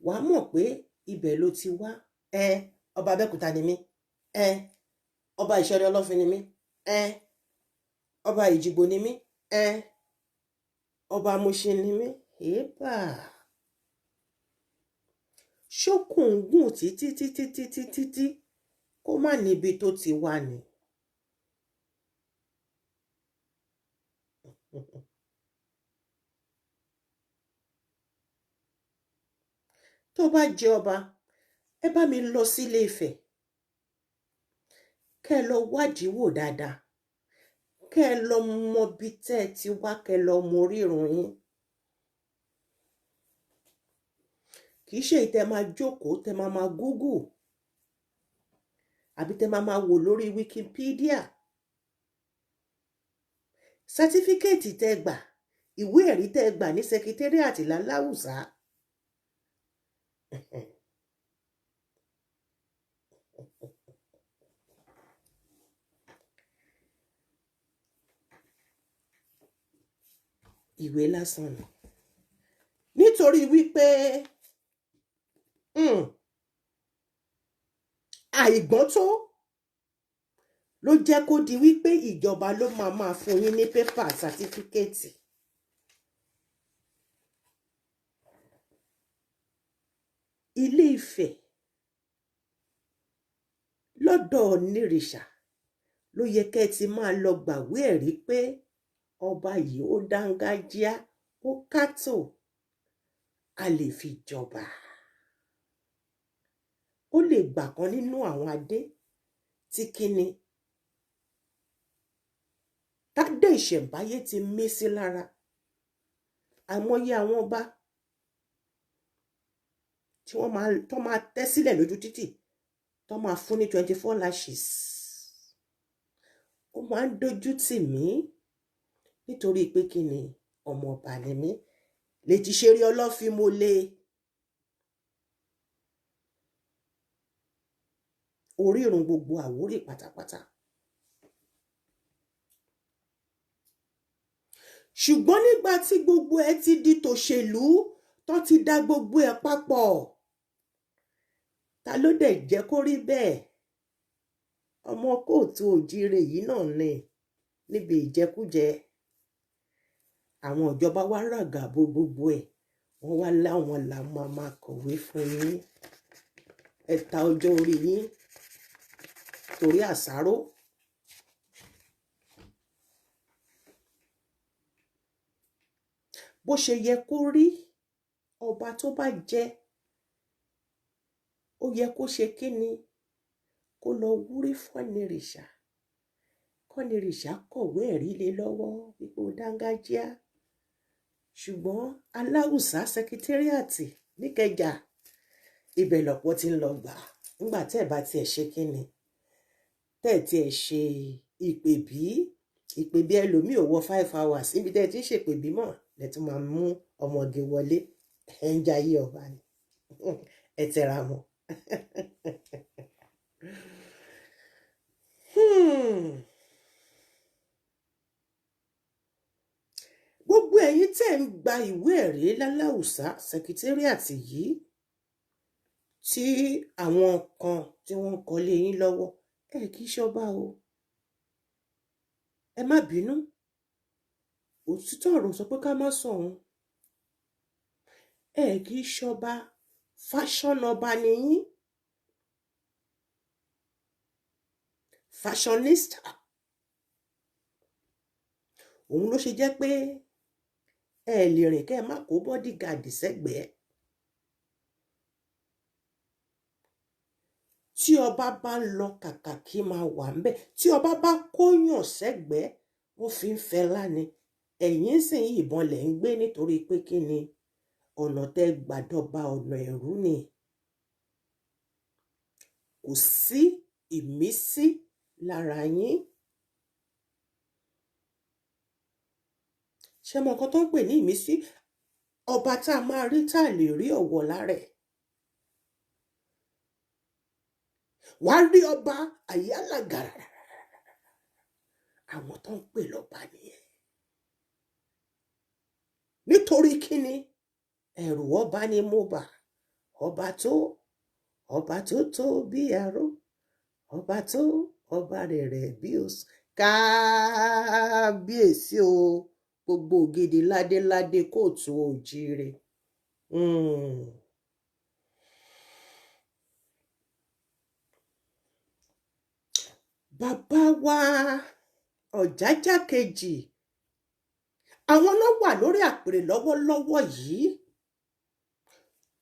wàá mọ̀ pé ibẹ̀ ló ti wá. Ẹ ọba Abẹ́òkúta ni mí, ẹ ọba Ìṣẹ̀rẹ̀ Ọlọ́fin ni mí, ẹ ọba Ìjìgbò ni mí, ẹ ọba Mùṣín ni mí. Èébà ṣókùn gùn títí títí títí títí kó má níbi tó ti wá ni. Tó bá jẹ ọba, ẹ bá mi lọ sílé Ifẹ̀, kẹ́ ẹ lọ wádìí wò dáadáa, kẹ́ ẹ lọ mọ bí tẹ́ ẹ ti wá, kẹ́ ẹ lọ mọ orírun yín. Kì í ṣe ìtẹ́ máa jókòó tẹ́ máa máa Google àbí tẹ́ máa máa wò lórí Wikipedia. Sátífíkẹ́ẹ̀tì tẹ́ gbà, ìwé ẹ̀rí tẹ́ gbà ní sẹkítẹ́rìàtì láláwùsá, Ìwé lásán ni, nítorí wípé àìgbọ́n tó ló jẹ́ kó di wípé ìjọba ló máa máa fún yín ní pépà sátífíkẹ́ẹ̀tì. Ilé Ifẹ̀ lọ́dọ̀ Onírìṣà ló yẹ kẹ́ ẹ ti máa lọ gbàwé ẹ̀rí pé ọba yìí ó dángájíá, ó kátó, a lè fi jọba. Ó lè gbà kan nínú àwọn adé tí kíni tádé ìṣẹ̀ǹbáyé ti mí sí lára. Àìmọye àwọn ọba tí wọ́n máa tó máa tẹ́ sílẹ̀ lójú títì, tó máa fún ní 24 lashes. Ó máa ń dojú tì mí nítorí pé kí ni, ọmọ ọba ni mí, lè ti ṣeré ọlọ́fin mo lé orírun gbogbo Àwórì pátápátá. Ṣùgbọ́n nígbà tí gbogbo ẹ ti di tòṣèlú, tó ti dá gbogbo ẹ papọ̀, ta ló dẹ̀ jẹ́ kó rí bẹ́ẹ̀? Ọmọ kóòtù òjíire yìí náà ni níbi ìjẹkújẹ. Àwọn ìjọba wá ràgà bo gbogbo ẹ̀, wọ́n wá láwọn là máa máa kọ̀wé fún yín. Ẹ ta ọjọ́ orí yín torí àsáró. Bó ṣe yẹ kó rí, ọba tó bá jẹ, ó yẹ kó ṣe kíni, kó lọ wúrí fọ́nìrìṣà, kọ́nìrìṣà kọ̀wé ẹ̀rí lé lọ́wọ́ wípé ó dángájíá. Ṣùgbọ́n Aláùsá sẹkítẹ́rìàtì níkẹjà, ibẹ̀ lọ̀pọ̀ ti ń lọ gbà. Nígbà tẹ́ ẹ̀ bá tiẹ̀ ṣe kíni, tẹ́ ẹ̀ tiẹ̀ ṣe ìpèbí, ìpèbí ẹlòmíì ò wọ 5 hours níbi tẹ́ ẹ ti ń ṣèpèbí mọ̀, lẹ tún máa mú ọmọge wọlé. Ẹ ń jayé ọba ni, ẹ tẹra mọ́. Gbogbo ẹ̀yin tẹ́ ń gba ìwé ẹ̀rí l'Aláùsá sẹkítẹ́rìàtì yìí, tí àwọn kan tí wọ́n ń kọ́lé yín lọ́wọ́, ẹ kì í ṣọba o. Ẹ má bínú, òtítọ́ ọ̀rọ̀ sọ pé ká má sọ òun. Ẹ kì í ṣọba, fashion ọba ni yín, fashionista. Òun ló ṣe jẹ́ pé ẹ lè rìn kẹ́ ẹ má kó bodyguard sẹ́gbẹ̀ẹ́. Tí ọba bá ń lọ, kàkà kí máa wà ńbẹ̀. Tí ọba bá kóyàn sẹ́gbẹ̀ẹ́, wọ́n fi ń fẹlá ni. Ẹ̀yin sì ń ìbọn lẹ̀ ń gbé nítorí pé kí ni, ọ̀nà tẹ́ gbàdọ̀ba ọ̀nà ẹ̀rú ni. Kò sí ìmísí lára yín. Ṣé mọ nǹkan tó ń pè ní ìmísí? Ọba tá a máa rí tá a lè rí ọ̀wọ̀ lára ẹ̀. Wàá rí ọba àyálà gàrà. Àwọn tó ń pè lọ́ba nìyẹn. Nítorí kíni, ẹ̀rù ọba ni mo bà. Ọba tó tó bí aró, ọba tó ọba rẹ̀rẹ̀ bí oṣù. Kábíyèsí o, gbogbo ògidì ládéládé kóòtù òjíire. Bàbá wa Ọ̀jájá kejì, àwọn náà wà lórí àpèrè lọ́wọ́lọ́wọ́ yìí,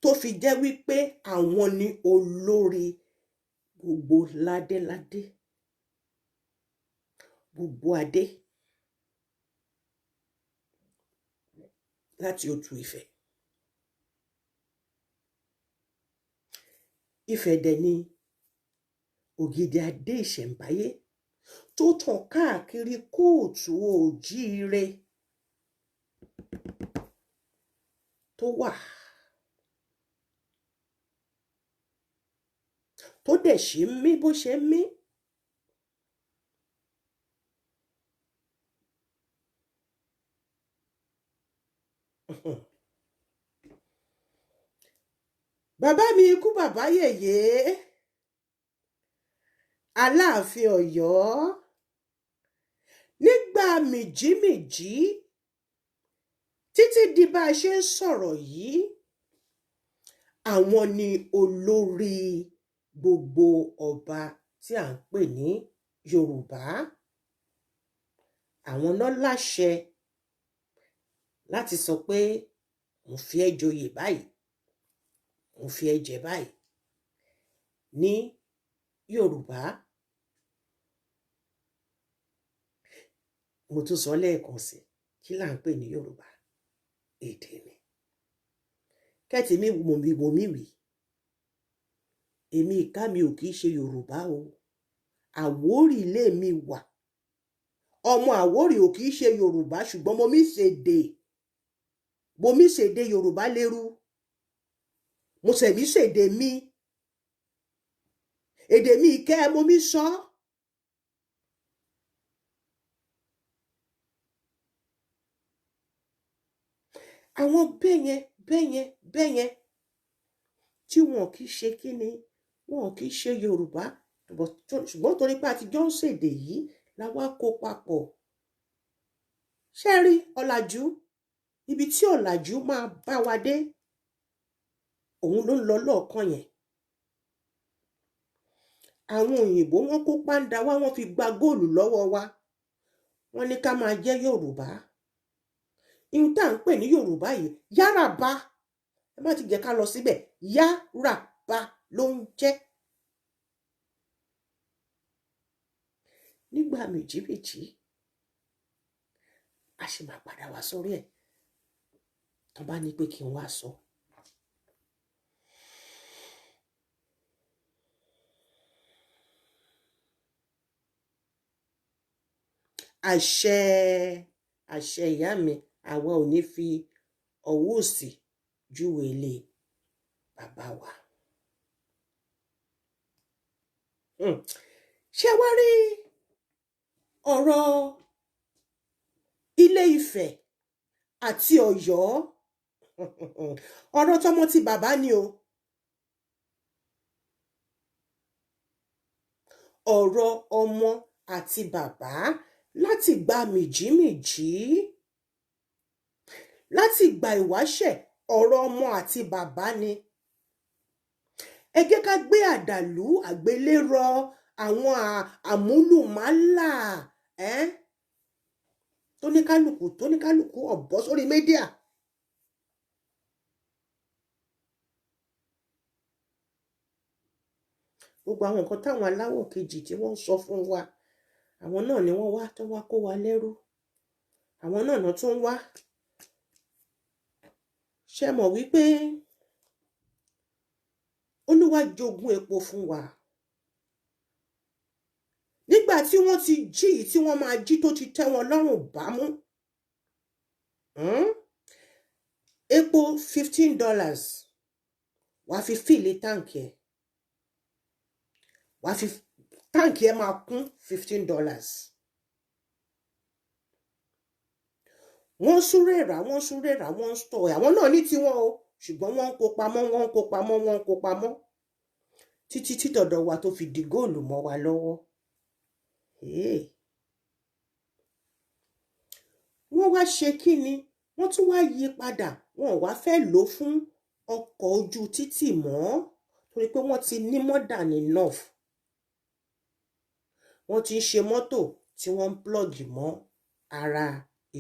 tó fi jẹ́ wípé àwọn ni olórí gbogbo ládéládé, gbogbo adé láti Òtù Ifẹ̀. Ifẹ̀ dẹ̀ ni ògidì adé ìṣẹ̀ǹbáyé tó tàn káàkiri kóòtù òjíire tó wà. tó dẹ̀ ṣe ń mí bó ṣe ń mí. Bàbá mi ikú bàbá yèyé, Aláàfin Ọ̀yọ́, nígbà mìjímìjí títí di bá a ṣe ń sọ̀rọ̀ yìí, àwọn ni olórí gbogbo ọba tí à ń pè ní Yorùbá. Àwọn náà láṣẹ láti sọ pé mo fi ẹ́ joyè báyìí, mo fi ẹ́ jẹ báyìí ní Yorùbá. Mo tún sọ lẹ́ẹ̀kan sí, kí là ń pè ní Yorùbá? Èdè ni. Kẹ́tì mi wò mí wò mí wì, èmi ìka mi ò kì í ṣe Yorùbá o. Àwórì ilé mi wà, ọmọ Àwórì ò kì í ṣe Yorùbá, ṣùgbọ́n mo mi ṣèdè, mo mi ṣèdè Yorùbá lérú, mo sẹ̀mí ṣèdè mi, èdè mi ìkẹ́ mo mi sọ. Àwọn bẹ́yẹn bẹ́yẹn bẹ́yẹn tí wọn kì í ṣe kíni, wọn kì í ṣe Yorùbá, ṣùgbọ́n torí pé a ti jọ ń ṣèdè yìí la wá kó papọ̀. Ṣé rí ọ̀làjú? Ibi tí ọ̀làjú máa bá wa dé, òun ló ń lọ lọ́ọ̀kan yẹn. Àwọn òyìnbó wọn kó pàǹdà wá, wọ́n fi gba góòlù lọ́wọ́ wa, wọ́n ní ká máa jẹ́ Yorùbá. Ihun tá à ń pè ní Yorùbá yìí, yáràbá, ẹ má ti jẹ́ ká lọ síbẹ̀, yáràbá ló ń jẹ́. Nígbà mìjímìjí a sì máa padà wá sórí ẹ̀ tó bá ní pé kí n wá sọ. Àṣẹ àṣẹ ìyá mi, àwa ò ní fi ọwọ́ òsì júwe ilé bàbá wa. Ṣé wá rí ọ̀rọ̀ Ilé Ifẹ̀ àti Ọ̀yọ́? Ọ̀rọ̀ tọmọ ti bàbá ni o. Ọ̀rọ̀ ọmọ àti bàbá láti gba mìjímìjí, láti gba ìwáṣẹ̀, ọ̀rọ̀ ọmọ àti bàbá ni. Ẹ jẹ́ ká gbé àdàlú àgbélérọ àwọn àmúlùmálà tóníkálùkù tóníkálùkù ọ̀bọ sórí mídíà. Gbogbo àwọn nǹkan táwọn aláwọ̀ kejì tí wọ́n ń sọ fún wa, àwọn náà ni wọ́n wá tó wá kó wa lẹ́rú, àwọn náà náà tún wá. Ṣé mọ̀ wípé Olúwa jogún epo fún wa nígbà tí wọ́n ti jí yìí, tí wọ́n máa jí tó ti tẹ́ wọn lọ́rùn bámú. Epo $15 wàá fi fill táǹkì ẹ̀, wàá fi táǹkì ẹ̀ máa kún $15. Wọ́n súré rà, wọ́n súré rà, wọ́n ń stọ̀ ẹ̀. Àwọn náà ní tiwọn o, ṣùgbọ́n wọ́n ń kó pamọ́, wọ́n ń kó pamọ́, wọ́n ń kó pamọ́ títí tí tọ̀dọ̀ wa tó fi di góòlù mọ́ wa lọ́wọ́. Wọ́n wá ṣe kí ni? Wọ́n tún wá yí padà, wọn ò wá fẹ́ lò ó fún ọkọ̀ ojú títì mọ́, torí pé wọ́n ti ní more than enough. Wọ́n ti ń ṣe mọ́tò tí wọ́n ń plug mọ́ ara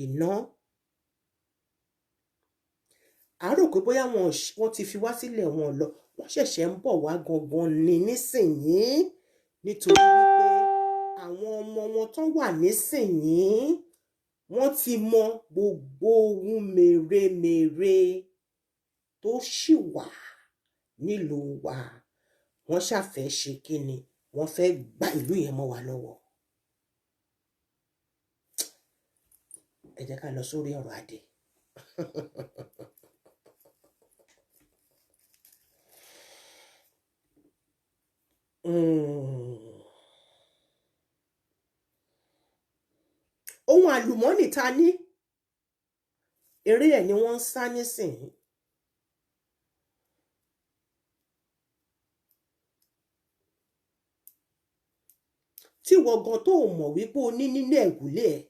iná. A rò pé bóyá wọ́n ti fi wá sílẹ̀ wọn lọ, wọ́n ṣẹ̀ṣẹ̀ ń bọ̀ wá gangan ni nísìnyí, nítorí wípé àwọn ọmọ wọn tó wà nísìnyí wọ́n ti mọ gbogbo ohun mèremère tó ṣì wà nílùú wa. Wọ́n ṣàfẹ́ ṣe kíni? Wọ́n fẹ́ gba ìlú yẹn mọ́ wa lọ́wọ́. Ẹ jẹ́ ká lọ sórí ọ̀rọ̀ adé. Ohun àlùmọ́nì ta ní, eré ẹ̀ ni wọ́n ń sá nísìnyí. Tí wọ́n gan tó mọ̀ wípé o ní nínú ẹ̀gúnlé ẹ̀.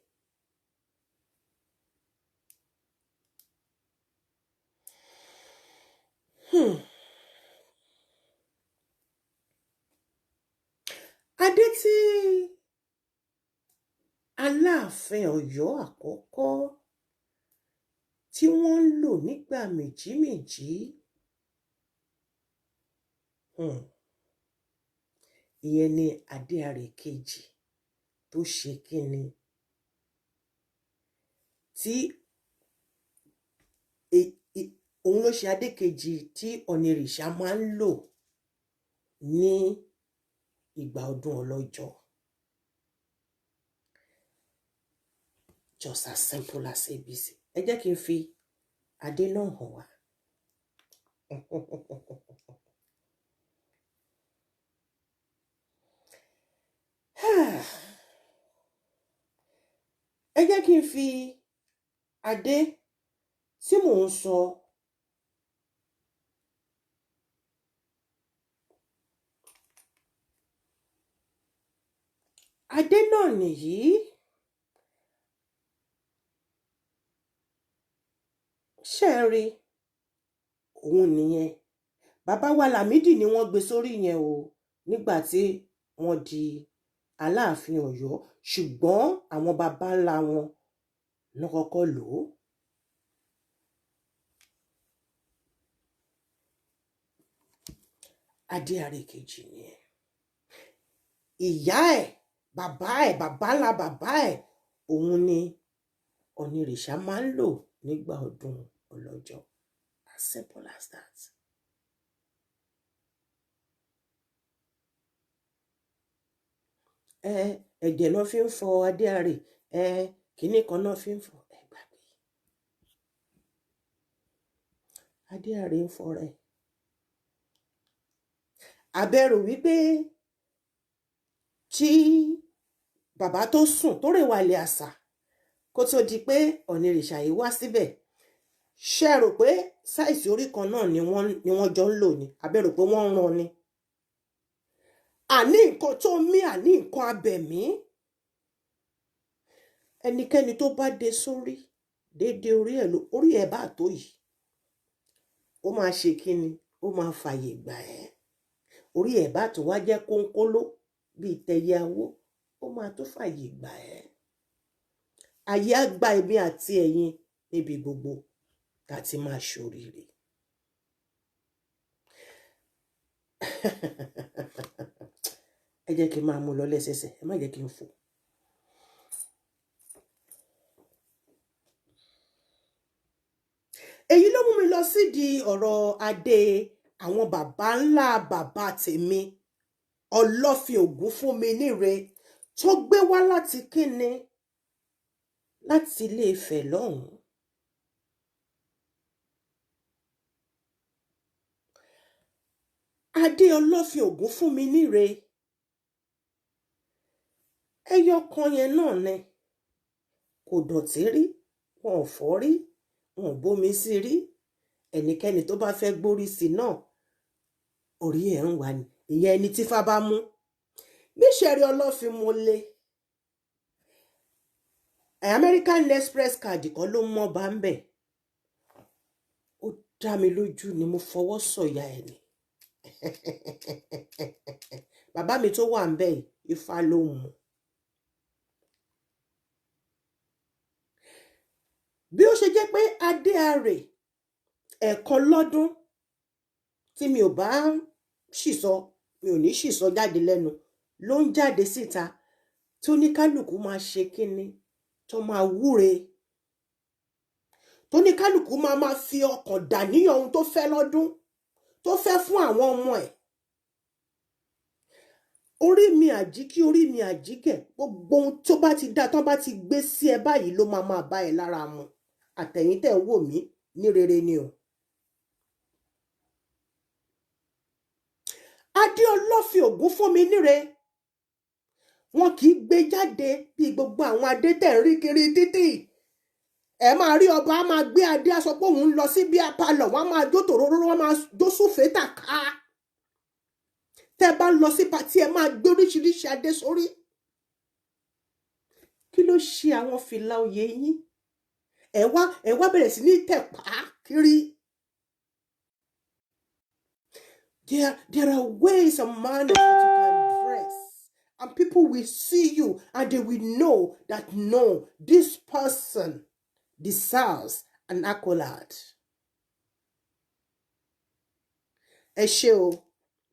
Adé tí Aláàfin Ọ̀yọ́ àkọ́kọ́ tí wọ́n ń lò nígbà méjìméjì, ìyẹn ni Adé Àrèkejì tó ṣe kíni tí òun ló ṣe adé kejì tí Ọ̀nìrìṣà máa ń lò ní ìgbà ọdún ọlọ́jọ́. Just as simple as ABC. Ẹ jẹ́ kí n fi adé náà hàn wá. Ẹ jẹ́ kí n fi adé tí mò ń sọ adé náà nìyí. Ṣé ẹ rí òun nìyẹn. Bàbá wa Lámídì ni wọ́n gbé sórí yẹn o nígbà tí wọ́n di Aláàfin Ọ̀yọ́, ṣùgbọ́n àwọn baba ńlá wọn ló kọ́kọ́ lò ó. Adé Àrèkejì nìyẹn. Ìyá ẹ̀, bàbá ẹ̀, bàbá ńlá bàbá ẹ̀, òun ni Ọ̀nìrìṣà máa ń lò nígbà ọdún ọlọ́jọ́. As simple as that. Ẹ̀jẹ̀ náà fi ń fọ Adé Àrè, kínní kan náà fi ń fọ, ẹ gbàgbé. Adé Àrè ń fọ rẹ̀. Àbẹ̀rù wípé tí bàbá tó sùn tó rè wàlẹ̀ àṣà kó tó di pé Ọ̀nìrìṣà yìí wá síbẹ̀, ṣe rò pé sáìsì orí kan náà ni wọ́n jọ ń lò ní? Àbẹ̀rù pé wọ́n ń ran ni? Àní nǹkan tó mí, àní nǹkan abẹ̀mí. Ẹnikẹ́ni tó bá dé sórí déédéé orí ẹ̀ ló orí ẹ̀ bá tó yìí, ó máa ṣe kíni, ó máa fàyè gbà ẹ́. Orí ẹ̀ bá tó wá jẹ́ kónkóló bíi tẹyẹ awó, ó máa tó fàyè gbà ẹ́. Ayé á gba èmi àti ẹ̀yin níbi gbogbo tá ti máa ṣoríire. Ẹ jẹ́ kí n máa mú lọ lẹ́sẹsẹ, ẹ má jẹ́ kí n fò. Èyí ló mú mi lọ sídìí ọ̀rọ̀ adé àwọn bàbá ńlá bàbá tèmi Ọlọ́fin Ògúnfúnminíre tó gbé wá láti kíni, láti Ilé Ifẹ̀ lọ́hùn-ún. Adé Ọlọ́fin Ògúnfúnminíre ẹyọ kan yẹn náà ni, kò dọ̀tí rí, wọn ò fọ́ rí, wọn ò bómi sí rí. Ẹnikẹ́ni tó bá fẹ́ gbórí sí náà, orí ẹ̀ ń wà ní ìyẹn ẹni tí fá bá mú. Níṣẹ́rí Ọlọ́fin mo lé American Express card kan ló mọ́ bá ń bẹ̀. Ó dá mi lójú ni mo fọwọ́ sọ̀yà ẹ̀ ni. Bàbá mi tó wà ń bẹ̀ yìí, Ifá ló mú. Bí ó ṣe jẹ́ pé Adé Àrè ẹ̀ẹ̀kan lọ́dún tí mi ò bá ṣìsọ, mi ò ní ṣìsọ jáde lẹ́nu, ló ń jáde síta tó ní kálukú máa ṣe kíni, tó máa wúre, tó ní kálukú máa máa fi ọkàn dàníyàn ohun tó fẹ́ lọ́dún, tó fẹ́ fún àwọn ọmọ ẹ̀. Orí mi àjíkí, orí mi àjíkẹ̀, gbogbo ohun tó bá ti dá, tó bá ti gbé sí ẹ báyìí ló máa máa bá ẹ lára mu. Àtẹ̀yìn tẹ̀ ń wò mí ní rere ni o. Adé Ọlọ́fin Ọlọ́fin Ògún fún mi níre, wọn kì í gbé jáde bí gbogbo àwọn adé tẹ̀ ń rí kiri títì. Ẹ máa rí ọba á máa gbé adé aṣọ pé òun ń lọ sí bí apalọ̀, wọn á máa jó tòróró, wọn máa jó súfèé tàka. Tẹ́ bá ń lọ sí patí, ẹ máa gbé oríṣiríṣi adé sórí. Kí ló ṣe àwọn fìlà oyè yín? Ẹ wá bẹ̀rẹ̀ sí ní tẹ̀pá kiri. There are ways and manners that you can dress, and people will see you and they will know that no, this person deserves an accolade. Ẹ ṣé o,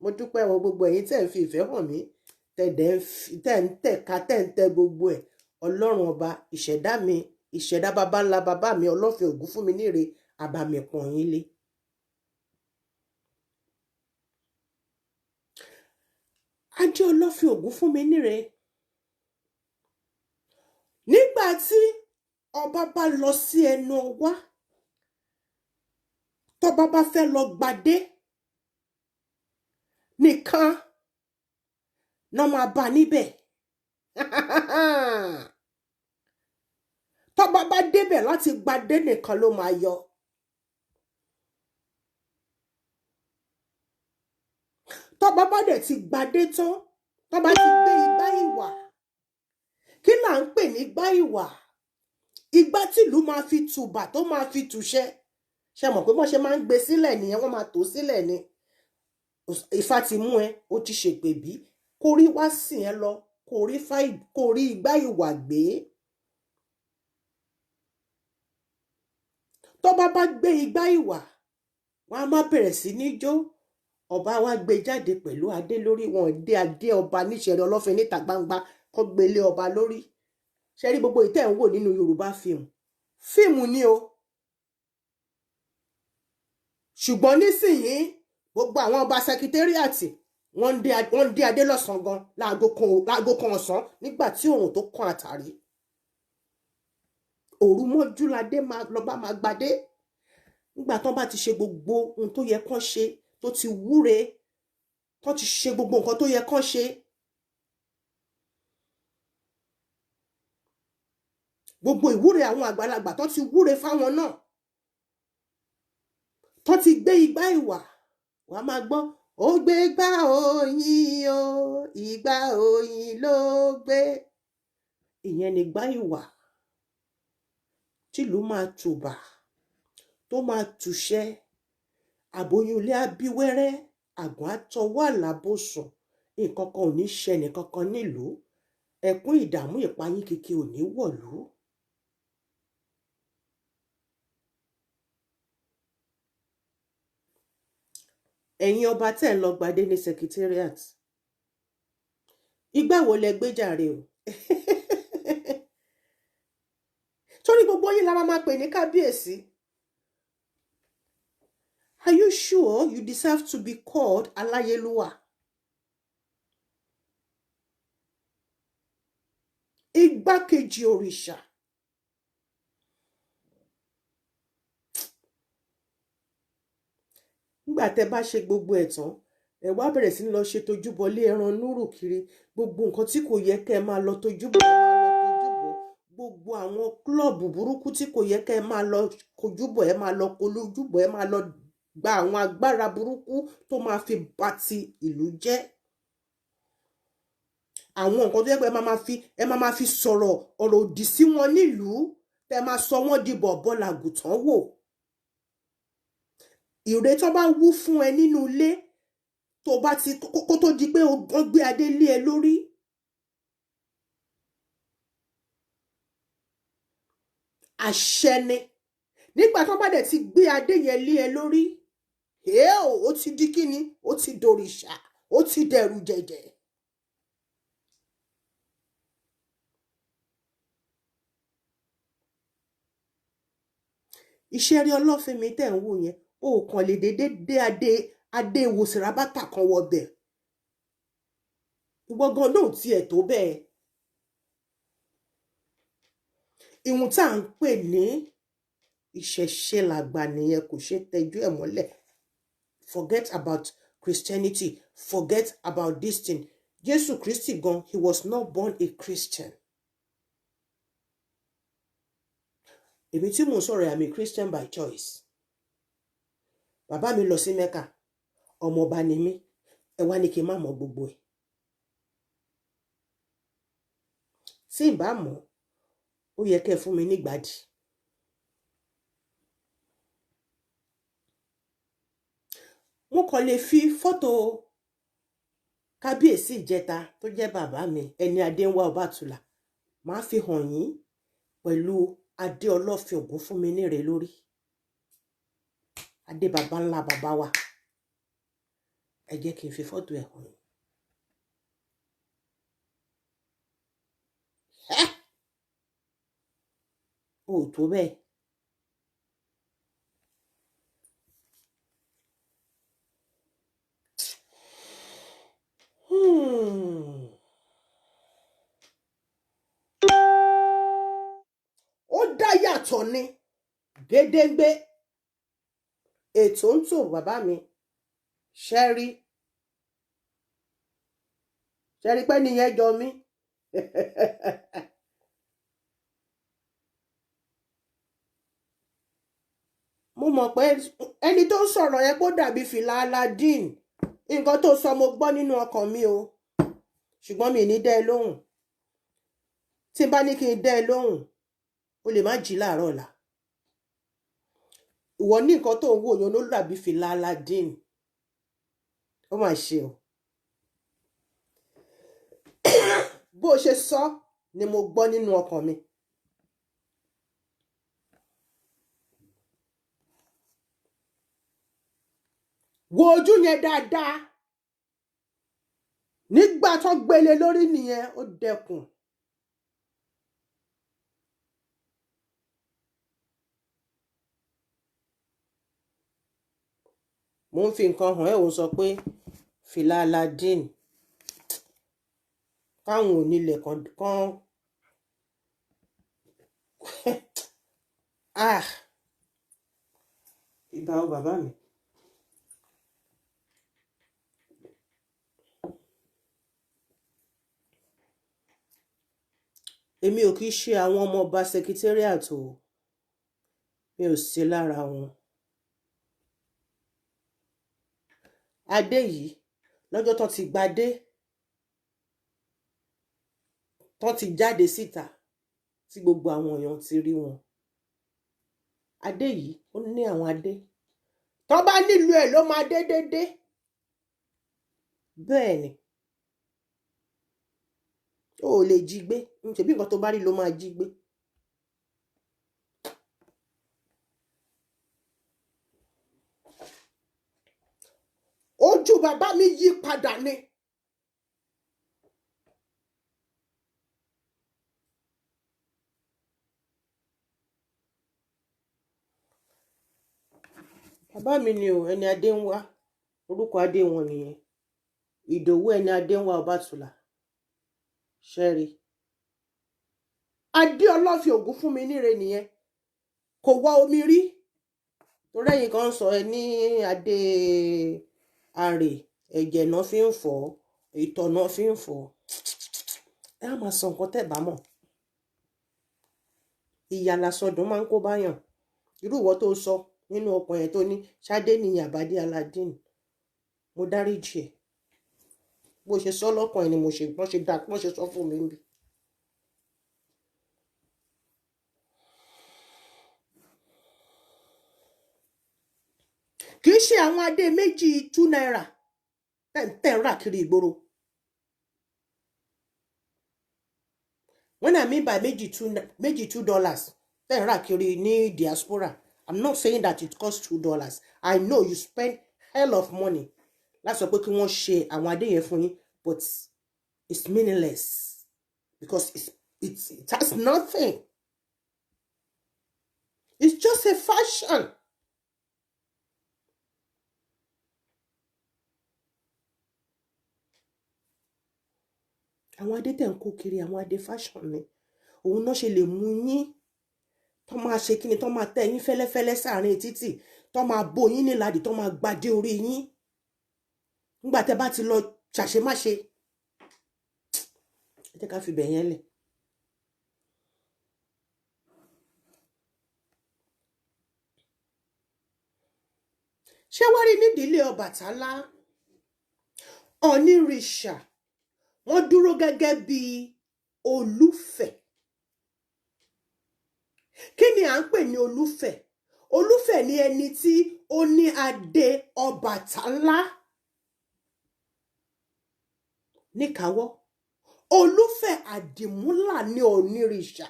mo dúpẹ́ o, gbogbo ẹ̀yin tẹ́ ń fi ìfẹ́ hàn mí, tẹ́ ń tẹ̀ka, tẹ́ ń tẹ gbogbo ẹ̀. Ọlọ́run ọba, ìṣẹ̀dá mi, ìṣẹ̀dá bàbá ńlá bàbá mi, Ọlọ́fin Ògún fún mi níre, àbàmì pọ̀n yín lé. Adé Ọlọ́fin Ògún fún mi níre. Nígbà tí ọba bá lọ sí ẹnu ọwá, tọba bá fẹ́ lọ gbadé nìkan náà máa bá níbẹ̀. Tọba bá débẹ̀ láti gbadé nìkan ló máa yọ. Tọba bá dẹ̀ ti gbadé tán, tọba ti gbé igbá ìwà, kí là ń pè ní igbá ìwà? Igbá tìlú máa fi tùbà, tó máa fi tùṣẹ. Ṣe mọ̀ pé wọ́n ṣe máa ń gbé sílẹ̀ nìyẹn? Wọ́n máa tò sílẹ̀ ni. Ifá ti mú ẹ, ó ti ṣèpè bí kò rí wá sìn ẹ lọ, kò rí igbá ìwà gbé. Tọ́ba bá gbé igbá ìwà, wọ́n á má bẹ̀rẹ̀ sí ní jó. Ọba wa gbé jáde pẹ̀lú adé lórí. Wọn dé adé ọba níṣẹ̀rẹ̀ Ọlọ́fin níta gbangba kọ́ gbélé ọba lórí. Ṣe rí gbogbo ìtẹ́ ń wò nínú Yorùbá fíìmù, fíìmù ni o. Ṣùgbọ́n nísìnyí, gbogbo àwọn ọba secretariat, wọ́n ń dé adé lọ́sàn-án gan, láago 1 ọ̀sán, nígbà tí òòrùn tó kàn àtàrí. Òru mọ́jú ládé máa lọ́ba máa gbadé. Nígbà tán bá ti ṣe gbogbo ohun tó yẹ kán ṣe, tó ti wúre, tán ti ṣe gbogbo nǹkan tó yẹ kán ṣe, gbogbo ìwúre àwọn àgbàlagbà tán ti wúre fáwọn náà, tán ti gbé igbá ìwà, wàá máa gbọ́, ó gbé igbá oyin o, igbá oyin ló gbé. Ìyẹn ni igbá ìwà tìlú máa tùbà, tó máa tùṣẹ. Àbóyún ilé abíwẹ́rẹ́, àgùn àtọwọ́ àlàbòsùn, nǹkan kan ò ní ṣe nìkankan nílùú, ẹkún ìdààmú ìpayín keke ò ní wọ̀lú. Ẹ̀yin ọba tẹ́ ń lọ gbadé ní secretariat, ìgbà wo lẹ gbé jàre o? Torí gbogbo yín la máa pè ní kábíyèsí. Are you sure you deserve to be called aláyélúwà? Igbákejì òrìṣà. Nígbà tẹ́ bá ṣe gbogbo ẹ̀ tán, ẹ wá bẹ̀rẹ̀ sí ní lọ ṣe tojúbọlé ẹran núrù kiri. Gbogbo nǹkan tí kò yẹ kẹ́ ẹ máa lọ tojúbọ, ẹ máa lọ tojúbọ. Gbogbo àwọn club burúkú tí kò yẹ kẹ́ ẹ máa lọ kojúbọ, ẹ máa lọ kolójúbọ, ẹ máa lọ gba àwọn agbára burúkú tó máa fi ba ti ìlú jẹ́. Àwọn nǹkan tó yẹ pé ẹ máa fi sọ̀rọ̀ ọ̀rọ̀ òdì sí wọn nílùú, tẹ́ máa sọ wọ́n di bọ̀bọ̀ làgùtàn wò. Ìrè tó bá wú fún ẹ nínú ilé, tó bá ti kó tó di pé wọ́n gbé adé lé ẹ lórí, àṣẹ ni. Nígbà tó bá dẹ̀ ti gbé adé yẹn lé ẹ lórí, èèó, ó ti di kíni? Ó ti dòrìṣà, ó ti dẹrù jẹ̀jẹ̀. Iṣẹ́ rí Ọlọ́fin mi tẹ̀ ń wò yẹn, o kàn lè dédé dé adé, adé ìwòsàn kan wọ bẹ̀. Ìwọ gan náà tiẹ̀ tó bẹ́ẹ̀. Ìhun tá à ń pè ní ìṣẹ̀ṣe làgbà nìyẹn, kò ṣe tẹjú ẹ̀ mọ́lẹ̀. Forget about Christianity, forget about this thing. Jésù Kristi gan, he was not born a Christian. Èmi tí mò ń sọ̀rọ̀, I'm a Christian by choice. Bàbá mi lọ sí Mecca, ọmọọba ni mí. Ẹ wá ní kí n má mọ gbogbo ẹ̀. Tí n bá mọ̀, ó yẹ kẹ́ ẹ fún mi nígbàdí. Mo kàn lè fi fọ́tò kábíyèsí ìjẹta tó jẹ́ bàbá mi, ẹni Adéńwá Ọbátúlà, máa fi hàn yín pẹ̀lú adé Ọlọ́fin Ògún fún mi níre lórí. Adé bàbá ńlá bàbá wa. Ẹ jẹ́ kí n fi fọ́tò ẹ̀ hàn yín. O ò tó bẹ́ẹ̀. Ó dá yàtọ̀ ni gédéǹgbé ètò ń tò bàbá mi. Ṣẹ́rí ṣẹ́rí pé nìyẹn jọ mí. Mo mọ̀ pé ẹni tó ń sọ̀rọ̀ yẹn kó dàbí fìlà Aladdin. Nǹkan tó sọ mo gbọ́ nínú ọkàn mi o, ṣùgbọ́n mi ní dẹ́ ẹ lóhùn. Tí n bá ní kí n dẹ́ ẹ lóhùn, o lè má jí láàárọ̀ ọ̀la. Ìwọ ní nǹkan tó ń wò yẹn ló dàbí fìlà Aladdin. Ó mà ṣe o. Bó o ṣe sọ ni mo gbọ́ nínú ọkàn mi. Wo ojú yẹn dáadáa. Nígbà tó gbélé lórí nìyẹn, ó dẹkùn. Mo ń fi nǹkan hàn ẹ́, ò sọ pé fìlà Aladdin káwọn onílẹ̀ kan kan. Ah, ìbà o bàbá mi. Èmi ò kì í ṣe àwọn ọmọ ọba secretariat o, mi ò sí lára wọn. Adé yìí, lọ́jọ́ tó ti gbadé, tó ti jáde síta tí gbogbo àwọn èèyàn ti rí wọn, adé yìí, ó ní àwọn adé tó bá nílùú ẹ̀ ló máa dé dédé. Bẹ́ẹ̀ ni, o ò lè jí gbé. Ṣebí nǹkan tó bá rí ló máa jí gbé. Ojú bàbá mi yí padà ni. Bàbá mi ni o, ẹni adé ń wá. Orúkọ adé wọn nìyẹn, Ìdòwú ẹni adé ń wá Ọbátúlà. Ṣẹ́rí adé Ọlọ́fin Ògún fún mi níre nìyẹn. Kò wá omi rí, torí ẹ̀yin kan sọ ẹ ní adé àrè, ẹ̀jẹ̀ náà fi ń fọ̀, ìtọ̀ náà fi ń fọ̀. Ẹ á máa sọ nǹkan tẹ́ bá mọ̀. Ìyà làsọdùn máa ń kó báyàn. Irú ìwọ tó sọ nínú ọkàn yẹn tó ní Ṣadé ní àbádé Aladdin, mo dáríjì ẹ. Bó ṣe sọ lọ́kàn ẹ ni mo ṣe bọ́n ṣe dá bọ́n ṣe sọ fún mi níbí. Kì í ṣe àwọn adé méjì ₦2 tẹ̀ ń rà kiri ìgboro. When I mean by méjì two, méjì $2 tẹ̀ ń rà kiri ní diaspora, I'm not saying that it costs $2. I know you spend hell of money láti sọ pé kí wọ́n ṣe àwọn adé yẹn fún yín, but it's meaningless because it has nothing. It's just a fashion. Àwọn adé tẹ̀ ń kó kiri, àwọn adé fashion ni. Òun náà ṣe lè mú yín tó máa ṣe kíni, tó máa tẹ́ yín fẹ́lẹ́fẹ́lẹ́ sáàrin títì, tó máa bo yín níladì, tó máa gbadé orí yín. Nígbà tẹ́ bá ti lọ ṣàṣemáṣe, ẹ jẹ́ ká fi bẹ̀ yẹn lẹ̀. Ṣé wá rí nídìílé Ọbàtálá, Ọ̀nìrìṣà wọ́n dúró gẹ́gẹ́ bí Olúfẹ̀. Kí ni à ń pè ní Olúfẹ̀? Olúfẹ̀ ni ẹni tí ó ní adé Ọbàtálá níkàáwọ́. Olúfẹ̀ Àdìmúlà ní Ọ̀nìrìṣà.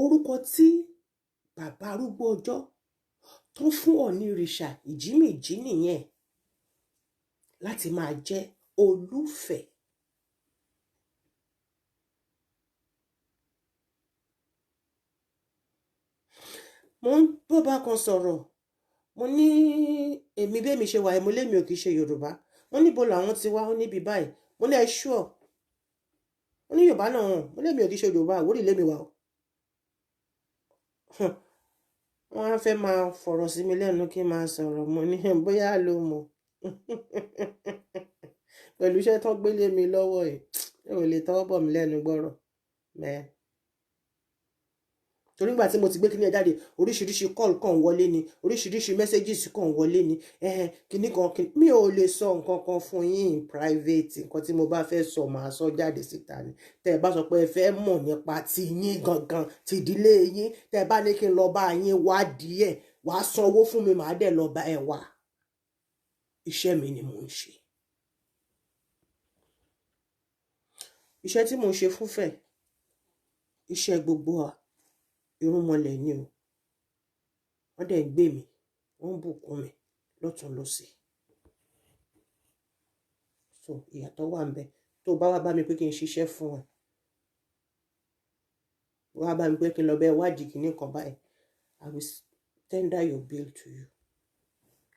Orúkọ tí bàbá arúgbó ọjọ́ tó fún Ọ̀nìrìṣà ìjímìjí nìyẹn láti máa jẹ́ Olúfẹ̀. Mo ń bọ́ba kan sọ̀rọ̀, mo ní èmi bẹ́ẹ̀ mi ṣe wà, mo lémi ò kì í ṣe Yorùbá. Mo níbo làwọn ti wá, ó níbi báyìí. Mo ní ẹ ṣúọ̀, ó ní Yorùbá náà hàn. Mo lémi ò kì í ṣe Yorùbá, Àwórì lémi wà o. Wọ́n á fẹ́ máa fọ̀rọ̀ sí mi lẹ́nu kí n máa sọ̀rọ̀. Mo ní bóyá ló mọ̀ pẹ̀lú iṣẹ́ tó gbélé mi lọ́wọ́ yìí, ò lè tọwọ́ bọ̀ mí lẹ́nu gbọ́rọ̀ mẹ́ẹ̀. Torí nígbà tí mo ti gbé kíní ẹ jáde, oríṣiríṣi call kan wọlé ni, oríṣiríṣi messages kan wọlé ni, kíní kan kíní. Mi ò lè sọ nǹkan kan fún yín in private. Nǹkan tí mo bá fẹ́ sọ màá sọ jáde síta ni. Tẹ́ ẹ bá sọ pé ẹ fẹ́ mọ̀ nípa ti yín gangan, ti ìdílé yín, tẹ́ ẹ bá ní kí n lọ bá yín wádìí ẹ̀, wàá sanwó fún mi, màá dẹ̀ lọ bá ẹ wá. Iṣẹ́ mi ni mò ń ṣe. Iṣẹ́ tí mò ń ṣe fúnfẹ̀, iṣẹ́ gbogbo wa irúnmọlẹ̀ ni o. Wọ́n dẹ̀ ń gbé mi, wọ́n ń bùkún mi lọ́tùn lósì. So ìyàtọ̀ wà ń bẹ. Tó bá wá bá mi pé kí n ṣiṣẹ́ fún ẹ, wá bá mi pé kí n lọ bẹ wádìí kìíní kan báyìí, I will tender your bill to you.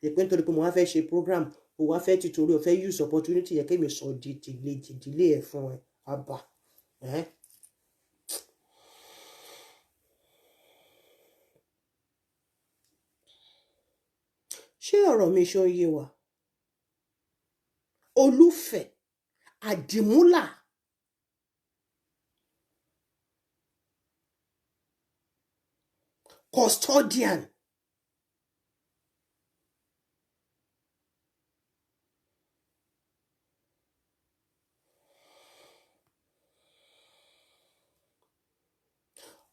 Ìpè nítorí pé mo wá fẹ́ ṣe program, o wá fẹ́ tìtorí o fẹ́ use opportunity yẹ kémi sọ di tìdílé ẹ̀ fún ẹ, àbá. Ṣé ọ̀rọ̀ mi ṣó ń yé wa? Olúfẹ̀ Àdìmúlà custodian.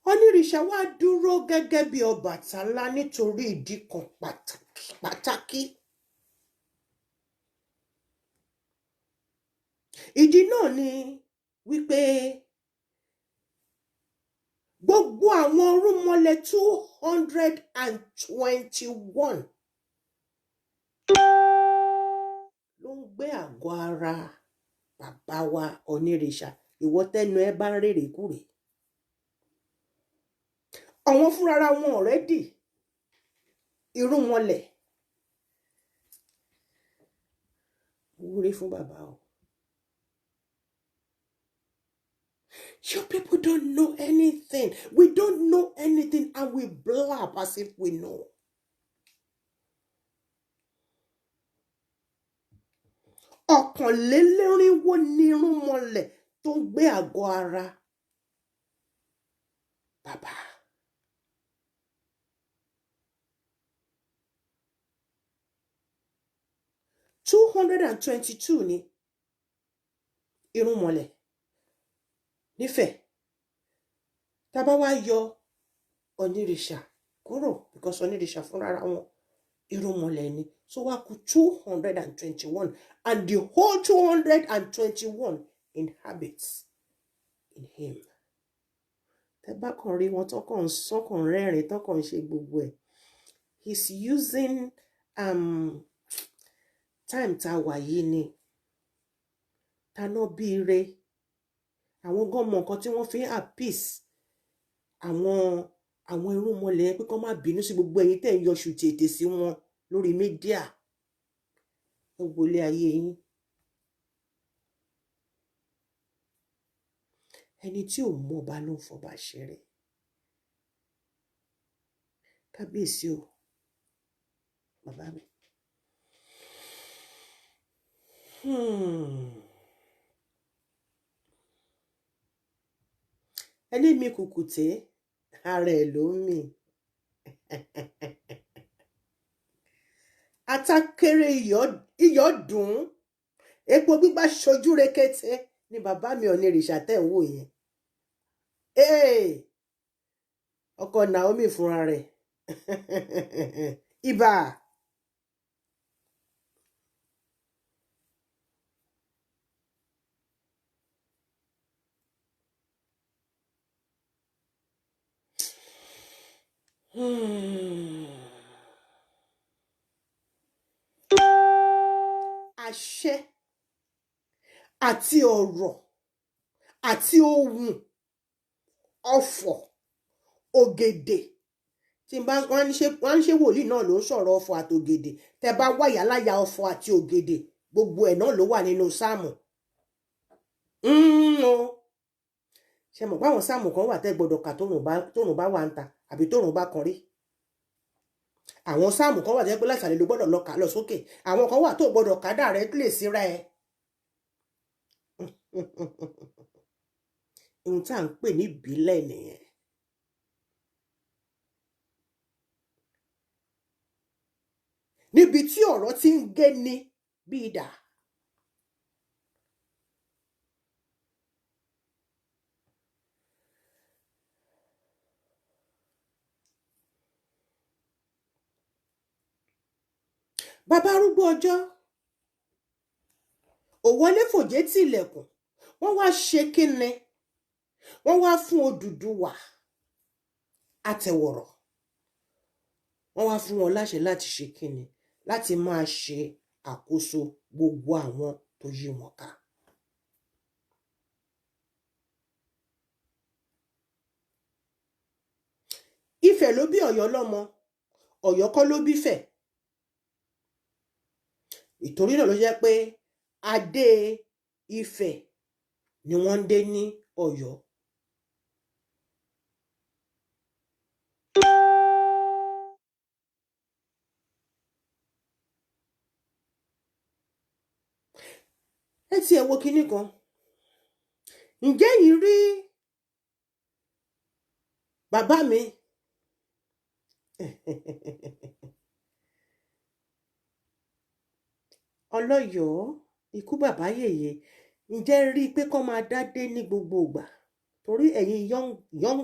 Onírìṣà wá dúró gẹ́gẹ́ bí Ọbàtálá nítorí ìdí kan pàtàkì. Ìdí náà ni wípé gbogbo àwọn irúnmọlẹ̀ 221 ló ń gbé àgọ́ ara bàbá wa Onírìṣà. Ìwọ tẹnu ẹ bá ń rèrè kúrè. Àwọn fúnra wọn already irúnmọlẹ̀. Wúre fún bàbá o. You people don't know anything. We don't know anything and we blab as if we know. Ọ̀kànlélẹ́rìnwó ni irúnmọlẹ̀ tó ń gbé àgọ́ ara bàbá. 222 ni irúnmọlẹ̀ nífẹ̀ẹ́. Tá bá wá yọ Onírìṣà kúrò, because Onírìṣà fúnra wọn irúnmọlẹ̀ ni, so wá kù 221, and the whole 221 inhabits in him. Tẹ́ bá kàn rí wọn tó kàn ń sán, kàn rẹ́rìn, tó kàn ń ṣe gbogbo ẹ̀. He's using time tá a wà yìí ni taná bíire. Àwọn gan mọ nǹkan tí wọ́n fi ń appease àwọn irúnmọlẹ̀ pé kán má bínú sí gbogbo ẹ̀yin tẹ́ ń yọṣù tètè sí wọn lórí media. Ẹ wọlé ayé yín. Ẹni tí ò mọba ló ń fọba ṣeré. Kábíyèsí o, Bàbá mi. Ẹni mi kùkùté ara ẹ̀ ló ń mì. Atákéré iyọ̀ dùn ún, epo gbígbá ṣojú rekete ni bàbá mi Ọ̀nìrìṣà tẹ̀ ń wò yẹn. Ọkọ Naomi fúnra rẹ̀. Ibà. Àṣẹ àti ọ̀rọ̀ àti ohùn ọ̀fọ̀ ògèdè tí bá wọ́n ń ṣe wòlíì náà ló ń sọ̀rọ̀ ọ̀fọ̀ àti ògèdè. Tẹ́ bá wáyà láyà ọ̀fọ̀ àti ògèdè, gbogbo ẹ̀ náà ló wà nínú sáàmù. Ṣe mọ̀ pé àwọn sáàmù kan wà tẹ́ gbọ́dọ̀ kà tóòrùn bá wà ń ta àbí tóòrùn bá kan rí. Àwọn sáàmù kan wà tẹ́ pé láìsàlẹ̀ ló gbọ́dọ̀ lọ kà lọ sókè. Àwọn kan wà tó gbọ́dọ̀ kà directly síra ẹ̀. Ohun tí à ń pè ní ìbílẹ̀ nìyẹn. Níbi tí ọ̀rọ̀ ti ń gé ni bí idà. Bàbá arúgbó ọjọ́ òwọlé fòjé tí ilẹ̀kùn, wọ́n wá ṣe kíni, wọ́n wá fún Odùduwà àtẹ̀wọ̀rọ̀, wọ́n wá fún wọn láṣẹ láti ṣe kíni, láti máa ṣe àkóso gbogbo àwọn tó yí wọn ká. Ifẹ̀ ló bí Ọ̀yọ́ lọ́mọ, Ọ̀yọ́ kọ́ ló bí Ifẹ̀. Ìtorí náà ló jẹ́ pé adé Ifẹ̀ ni wọ́n ń dé ní Ọ̀yọ́. Ẹ ti ẹ̀ wo kinní kan. Ǹjẹ́ yìí rí bàbá mi? Ọlọ́yọ̀ọ́ ikú bàbá yèyé. Ǹjẹ́ rí i pé kọ́ máa dádé ní gbogbo ìgbà? Torí ẹ̀yin young young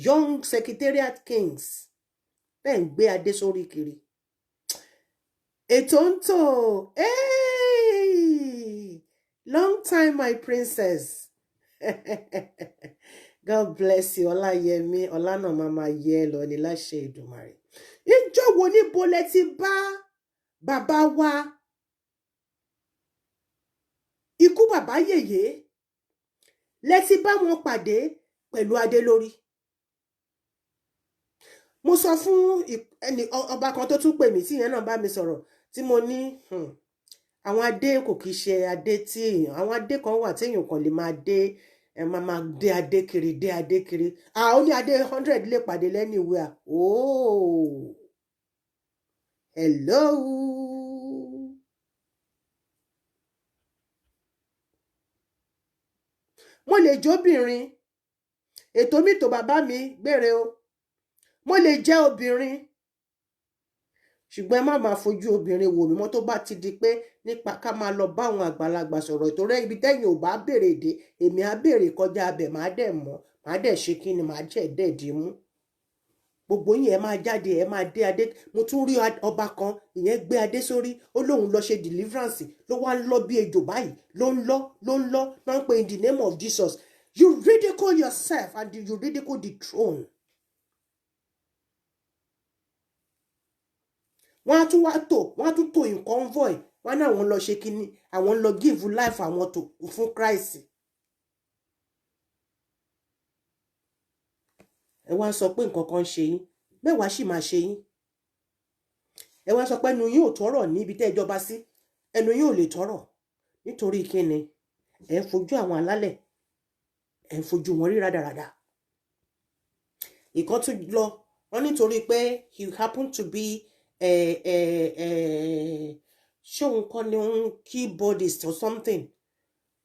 young secretariat kings tẹ́ ń gbé adé sórí kiri. Ètò ń tò. Hey! Long time, my princess. God bless you, Ọláyẹmí. Ọlánà máa máa yẹ ẹ lọ ní láṣẹ Èdùmàrè. Ìjọ wo níbo lẹ ti bá bàbá wa ikú bàbá yèyé lẹ ti bá wọn pàdé pẹ̀lú adé lórí? Mo sọ fún ẹni ọba kan tó tún pè mí tí ìyẹn náà bá mi sọ̀rọ̀, tí mo ní àwọn adé kò kìí ṣe adé tí èèyàn, àwọn adé kan wà tí èèyàn kàn lè máa dé, ẹ máa máa dé adé kiri, dé adé kiri. Ó ní adé 100 lè pàdé lẹ́nìwẹ̀ẹ́. Oh, hello. Mo lè jóbìnrin, ètò mi tó bàbá mi gbére o. Mo lè jẹ́ obìnrin, ṣùgbọ́n ẹ má máa fojú obìnrin wò mí mọ́ tó bá ti di pé nípa ká máa lọ bá àwọn àgbàlagbà sọ̀rọ̀. Ìtorí ibi tẹ́yìn ò bá béèrè dé, èmi á béèrè kọjá abẹ, màá dẹ̀ mọ̀, màá dẹ̀ ṣe kí ni, màá jẹ́ dẹ̀ dì mú. Gbogbo yín ẹ máa jáde, ẹ máa dé adé. Mo tún rí ọba kan, ìyẹn gbé adé sórí, ó lóun lọ ṣe deliverance, ló wá ń lọ bí ejò báyìí, ló ń lọ, ló ń lọ, náà ń pè in the name of Jesus. You ridicule yourself and you ridicule the throne. Wọ́n á tún wá tò, wọ́n á tún tò in convoy, wọ́n á ní àwọn lọ ṣe kíní, àwọn lọ give life àwọn tó fún Christ. Ẹ wá sọ pé nǹkan kan ń ṣe yín, mẹ́wàá sì máa ṣe yín. Ẹ wá sọ pé ẹnu yín ò tọrọ níbi tẹ́ ẹ jọba sí, ẹnu yín ò lè tọrọ nítorí kíni? Ẹ ń fojú àwọn alálẹ̀, ẹ ń fojú wọn rí rádaràda. Ìkan tún lọ, wọ́n nítorí pé he happened to be Ṣé òun kọ́ ni òun keyboardist or something?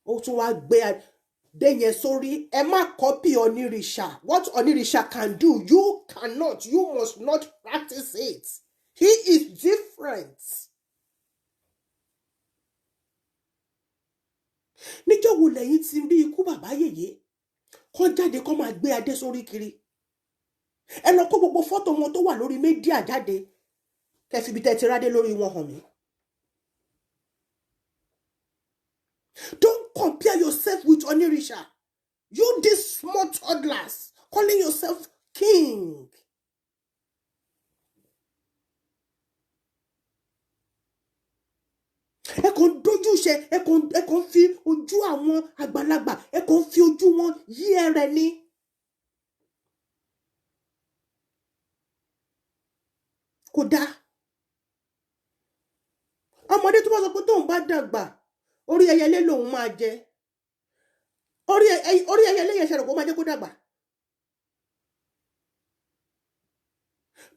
Ó tún wá gbé adé yẹn sórí. Ẹ má copy Onírìṣà. What Onírìṣà can do, you cannot. You must not practice it. He is different. Níjọ́ wo lẹ́yìn ti rí ikú bàbá yèyé kọ́ jáde kọ́ máa gbé adé sórí kiri? Ẹ lọ kó gbogbo fọ́tò wọn tó wà lórí media jáde, kẹ́ fi ibi tẹ́ ti rádé lórí wọn hàn mí. Don't compare yourself with Onirisha. You these small toddlers calling yourself king. Ẹ kàn ń dojú ṣe, ẹ kàn ń fi ojú àwọn àgbàlagbà, ẹ kàn ń fi ojú wọn yí ẹrẹ ni. Kò dáa. Ọmọdé tó bá sọ pé tóun bá dàgbà, orí ẹyẹlé lòun máa jẹ, orí ẹyẹlé yẹn ṣẹlẹ̀ kó máa jẹ́ kó dàgbà.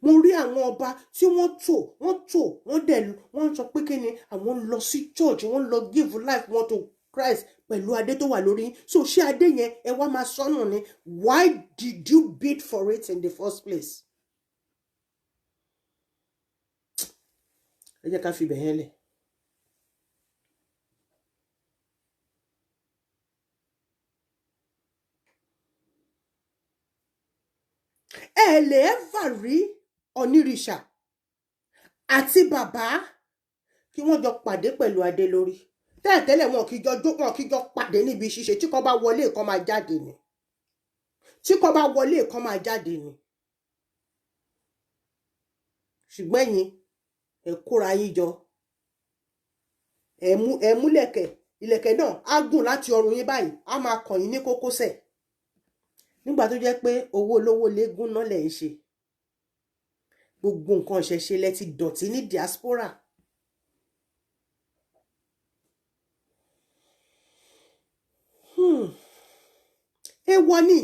Mo rí àwọn ọba tí wọ́n tò, wọ́n tò, wọ́n dẹ̀ wọ́n sọ pé kí ni àwọn ń lọ sí church, wọ́n lọ give life wọn to Christ pẹ̀lú adé tó wà lórí yín. So ṣé adé yẹn ẹ wá máa sọnù ni? Why did you bid for it in the first place? Ẹ jẹ́ ká fi ibẹ̀ yẹn lẹ̀. Ẹ lè ever rí Onírìṣà àti bàbá kí wọ́n jọ pàdé pẹ̀lú adé lórí. Tẹ́lẹ̀tẹ́lẹ̀, wọn kì í jọ jó, wọn kì í jọ pàdé níbi ṣíṣe. Tí kan bá wọlé, kan máa jáde ni. Tí kan bá wọlé, kan máa jáde ni. Ṣùgbọ́n ẹ̀yin ẹ kóra yín jọ, ẹ mú lẹ̀kẹ̀, ìlẹ̀kẹ̀ náà á gùn láti ọrùn yín báyìí, á máa kàn yín ní kókósẹ̀, nígbà tó jẹ́ pé owó olówó léegun náà lẹ̀ ń ṣe. Gbogbo nǹkan ìṣẹ̀ṣe lẹ ti dọ̀tí ní diaspora. Èèwọ̀ ni.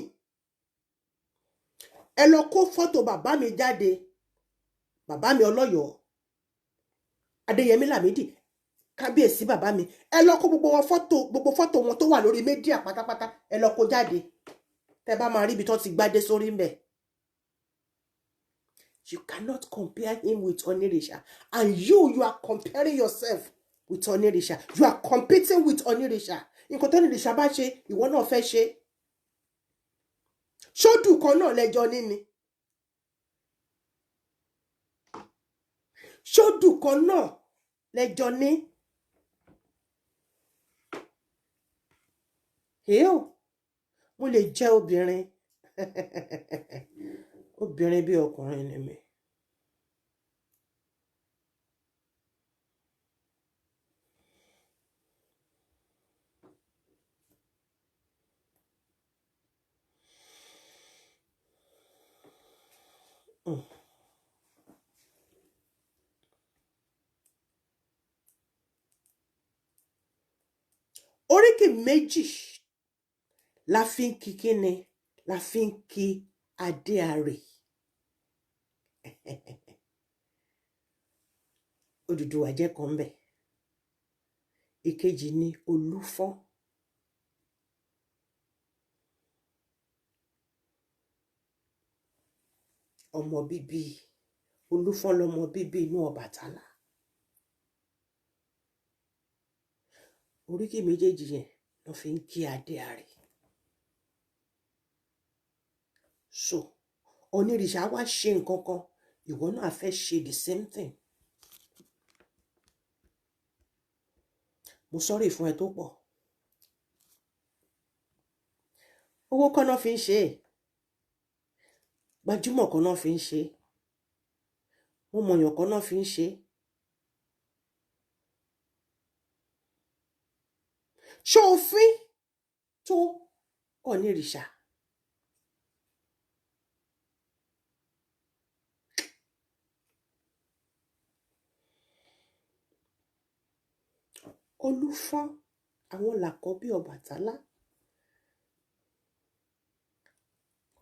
Ẹ lọ kó fọ́tò bàbá mi jáde, bàbá mi Ọlọ́yọ̀ọ́ Adéyẹmí Lámídì, kábíyèsí bàbá mi. Ẹ lọ kó gbogbo wọn fọ́tò, gbogbo fọ́tò wọn tó wà lórí media pátápátá, ẹ lọ kó jáde. Tẹ bá máa rí ibi tó ti gbádé sórí ń bẹ̀. You cannot compare him with Onirisha. And you are comparing yourself with Onirisha. You are competing with Onirisha. Nǹkan tó Onirisha bá ṣe, ìwọ náà fẹ́ ṣe. Ṣódù kan náà lẹ́jọ́ níní. Ṣódù kan náà lẹ́jọ́ ní. Èèó, mo lè jẹ́ obìnrin. Obìnrin bí ọkùnrin ni mi. Oríkì méjì la fi ń kí kíni, la fi ń kí Adéarè. Odùduwà jẹ́ kan ńbẹ̀. Ìkejì ni Olúfọ́n. Ọmọ bíbí Olúfọ́n lọmọ bíbí inú Ọbàtálá. Oríkì méjèèjì yẹn ló fi ń kí Adéarè. So Onírìṣà wá ṣe nǹkan kan, ìwọ náà fẹ́ ṣe the same thing. Mo sọ́rí fún ẹ tó pọ̀. Owó kọ́ náà fi ń ṣe é, gbajúmọ̀ kan náà fi ń ṣe é, mo mọ̀yàn kan náà fi ń ṣe é. Ṣó o fín tó Onírìṣà? Olúfọ́n, àwọn làkọ́bí Ọbàtálá.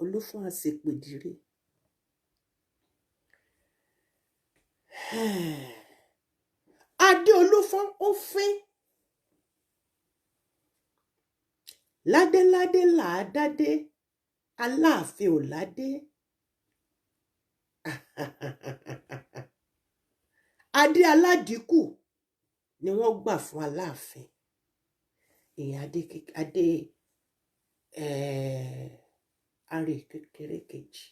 Olúfọ́n àṣepèdìrẹ. Adé Olúfọ́n ó fín. Ládéládé là á dádé, Aláàfin ò ládé. Adé aládìkù ni wọ́n gbà fún Aláàfin. Ìyẹn adé adé Arè kékeré kejì.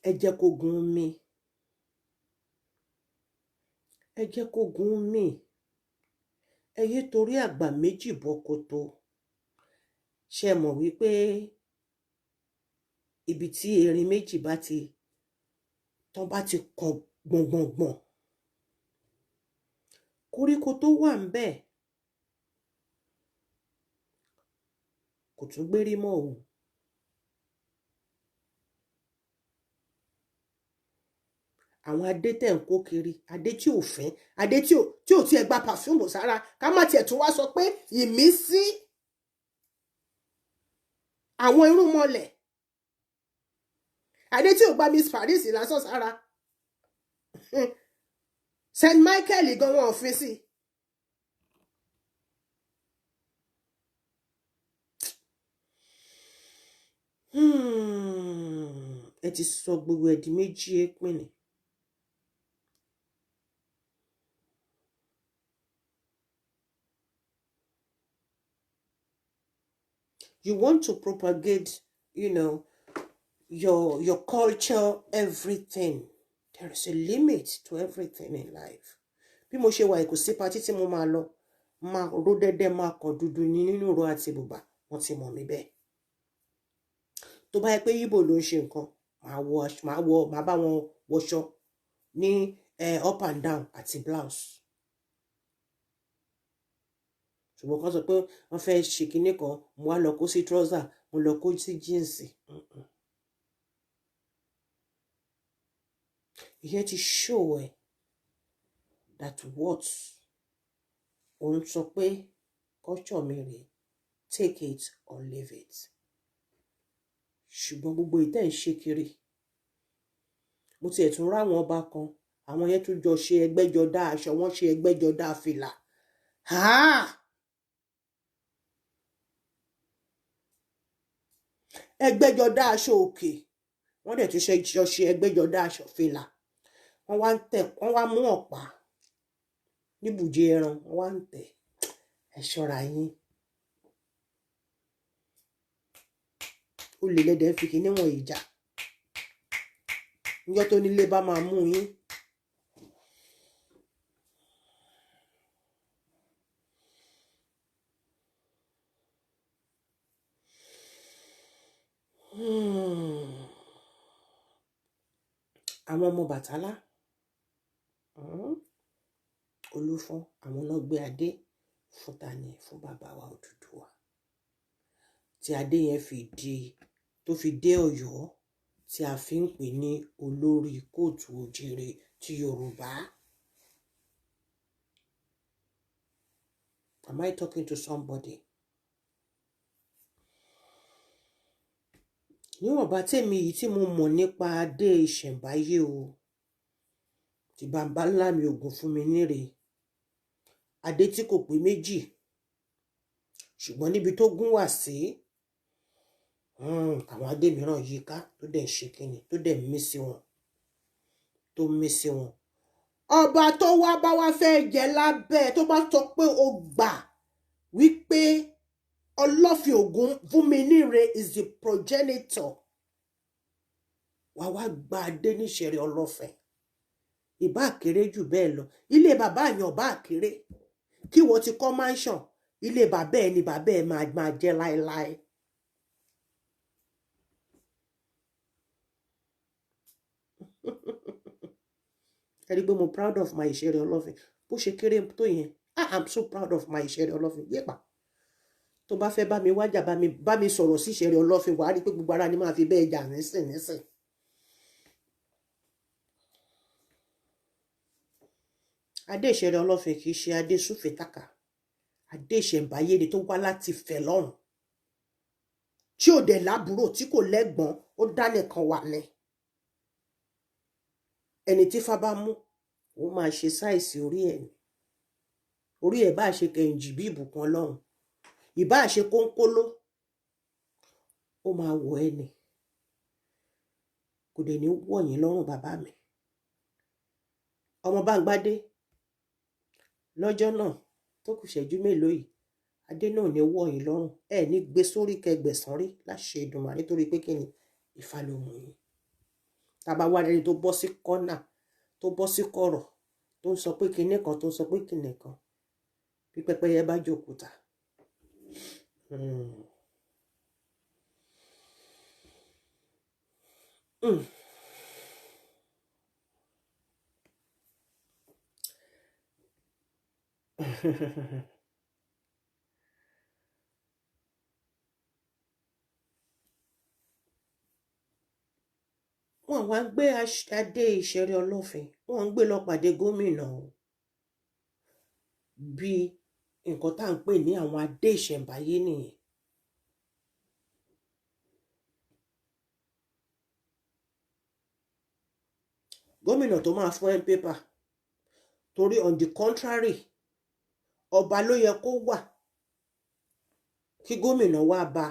Ẹ jẹ́ kó gun mi. Ẹ jẹ́ kó gun mi. Ẹ yé torí àgbà méjì bọ́ koto. Ṣé ẹ mọ̀ wípé ibi tí erin méjì bá ti tán bá ti kàn gbọ̀ngbọ̀ngbọ̀n, koríko tó wà ń bẹ̀ kò tún gbérí mọ́ o. Àwọn adé tẹ̀ ń kó kiri, adé tí ò fẹ́, adé tí ò tiẹ̀ gba pàfíùmù sára, ká má tiẹ̀ tún wá sọ pé ìmísí àwọn irúnmọlẹ̀, adé tí ò gba Miss Paris lásán sára, St Michael gan wọn ò fi sí. Ẹ ti sọ gbogbo ẹ̀ di méjì èpìnì. You want to propagate, you know, your culture, everything. There is a limit to everything in life. Bí mo ṣe wà kò sí patí tí mo máa lọ, máa ró dẹ́dẹ́, máa kàn dúdú ní nínú ìró àti bùbá, wọ́n ti mọ̀ mí bẹ́ẹ̀. Tó bá yẹ pé Ìgbò ló ń ṣe nǹkan, màá bá wọn wọṣọ ní up and down àti blouse. Ṣùgbọ́n kan sọ pé wọ́n fẹ́ ṣe kinní kan, mo wá lọ kó sí trouser, mo lọ kó sí jíǹsì. Ìyẹn ti show ẹ that what òun sọ pé culture mi rèé, take it or leave it. Ṣùgbọ́n gbogbo ìtẹ́ ń ṣe kiri, mo tiẹ̀ tún ráwọn ọba kan, àwọn yẹn tún jọ ṣe ẹgbẹ́jọdá aṣọ, wọ́n ṣe ẹgbẹ́jọdá fìlà. Ẹgbẹ́jọdá aṣọ òkè, wọ́n dẹ̀ tún jọ ṣe ẹgbẹ́jọdá aṣọ fìlà. Wọ́n wá ń tẹ̀, wọ́n wá mú ọ̀pá níbùjẹ ẹran, wọ́n wá ń tẹ̀. Ẹ ṣọ́ra yín. Olè lẹ́dẹ̀ fi kinní wọ̀nyí jà. Níjọ́ tó nílé bá máa mú yín. Àwọn ọmọ Bàtálá, Olúfọ́n, àwọn náà gbé adé fún tani, fún bàbá wa Odùduwà. Tí adé yẹn fi di, tó fi dé Ọ̀yọ́, tí a fi ń pè ní olórí kóòtù òjìrè ti Yorùbá. Am I talking to somebody? Níwọ̀nba tèmi yìí tí mo mọ̀ nípa adé ìṣẹ̀ǹbáyé o, tí bàbá ńlá mi Ògún fún mi níre, adé tí kò pé méjì, ṣùgbọ́n níbi tó gún wà sí, àwọn adé mìíràn yí ká tó dẹ̀ ṣe kíni, tó dẹ̀ mí sí wọn, tó mí sí wọn. Ọba tó wá bá wá fẹ́ jẹ lábẹ́ tó bá sọ pé o gbà wípé Ọlọ́fin Ògún fún mi níre is the progenitor, wà wá gba adé níṣẹ̀rẹ̀ Ọlọ́fin. Ìbá kéré jù bẹ́ẹ̀ lọ, ilé bàbá yẹn ọba kéré, kí wọ́n ti kọ́ mansion, ilé bàbá ẹ ni bàbá ẹ máa jẹ́ láéláé. Ẹ rí i pé mo proud of my ìṣẹ̀rẹ̀ Ọlọ́fin, bó ṣe kéré tó yẹn, I am so proud of my ìṣẹ̀rẹ̀ Ọlọ́fin. Yépa, tó bá fẹ́ bá mi wájà, bá mi sọ̀rọ̀ sí ìṣẹ̀rẹ̀ Ọlọ́fin, wàá rí i pé gbogbo ara ni máa fi bẹ́ẹ̀ jà nísìn nísìn. Adé ìṣẹ̀rẹ̀ Ọlọ́fin kì í ṣe adé súfèétàkà, adé ìṣẹ̀ǹbáyé ni tó wá láti Ifẹ̀ lọ́hùn. tí ò dẹ̀ lábúrò, tí kò lẹ́gbọ̀n, ó dá nìkan wà ní. Ẹni tí Ifá bá mú, ó máa ṣe size orí ẹ̀ ni. Orí ẹ̀ bá ṣe kẹ̀ǹjì bí ìbùkún Ọlọ́run, ìbá ṣe kónkóló, ó máa wọ̀ ẹ́ ni. Kò dẹ̀ ní wọ̀ yín lọ́rùn, bàbá mi. Ọmọ Báńgbádé, lọ́jọ́ náà tó kù ṣẹ́jú mélòó yìí, adé náà ní wọ̀ yín lọ́rùn. Ẹ ní gbé sórí kẹgbẹ̀sán rí láṣẹ Èdùmàrè, nítorí pé kí ni? Ifá ló mú yín. Tá a bá wá rẹni tó bọ́ sí kọ́nà, tó bọ́ sí kọ̀rọ̀, tó ń sọ pé kinní kan, tó ń sọ pé kinní kan, bí pẹ́pẹ́yẹ bá jókòó. Wọ́n wá gbé adé Ìṣẹ̀rí Ọlọ́fin, wọ́n ń gbé lọ pàdé gómìnà o. Bí nǹkan tá à ń pè ní àwọn adé ìṣẹ̀ǹbáyé nìyẹn. Gómìnà tó máa fún ẹ ń paper, torí on the contrary, ọba ló yẹ kó wà kí gómìnà wá bá,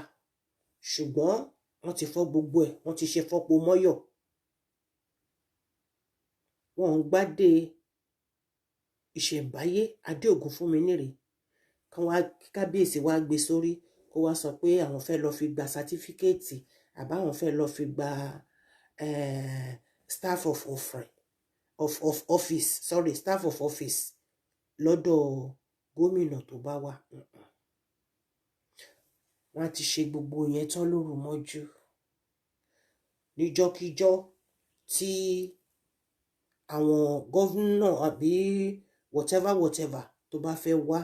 ṣùgbọ́n wọ́n ti fọ́ gbogbo ẹ̀, wọ́n ti ṣe fọ́pọ̀ mọ́yọ̀. Wọ́n ń gbádé ìṣẹ̀ǹbáyé, adé ògùn fún mi nírè, kí wọ́n kábíyèsí wá gbé sórí, kó wá sọ pé àwọn fẹ́ lọ fi gba certificate, àbáwọn fẹ́ lọ fi gba staff of offering of office, sorry, staff of office lọ́dọ̀ gómìnà tó bá wà. Wọ́n á ti ṣe gbogbo yẹn tán lóru mọ́jú níjọ́kíjọ́ tí àwọn governor àbí whatever whatever tó bá fẹ́ wá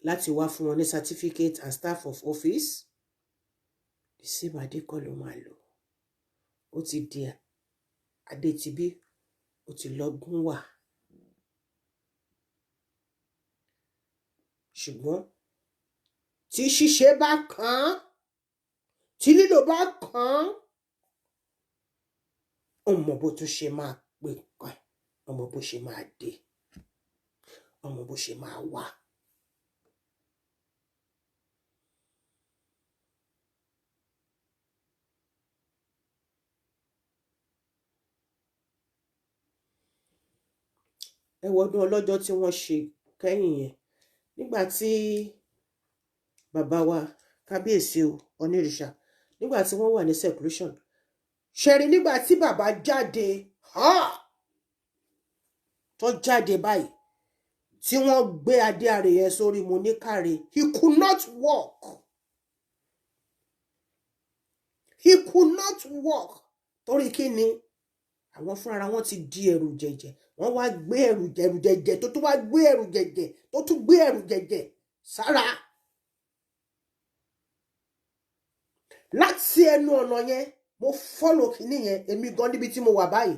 láti wá fún wọn ní certificate and staff of office. The same adé kọ́ ló máa lò. Ó ti di adé tibí, ó ti lọ́gùn wà. Ṣùgbọ́n tí ṣíṣe bá kàn án, tí lílò bá kàn án, ó mọ bó tún ṣe máa pè nǹkan, ó mọ bó ṣe máa dé, ó mọ bó ṣe máa wà. Ẹ wo ọdún ọlọ́jọ́ tí wọ́n ṣe kẹ́yìn yẹn, nígbà tí bàbá wa kábíyèsí o onírìṣà, nígbà tí wọ́n wà ní seclusion ṣẹ̀rí, nígbà tí bàbá jáde, tó jáde báyìí, tí wọ́n gbé adé àrè yẹn sórí, mo ní káre. He could not walk, he could not walk. Torí kí ni? Àwọn fúnra wọn ti di ẹrù jẹ̀jẹ̀, wọ́n wá gbé ẹrù ẹrù jẹ̀jẹ̀, tó tún wá gbé ẹrù jẹ̀jẹ̀, tó tún gbé ẹrù jẹ̀jẹ̀ sára láti ẹnu ọ̀nà yẹn. Mo follow kìíní yẹn, èmi gan níbi tí mo wà báyìí,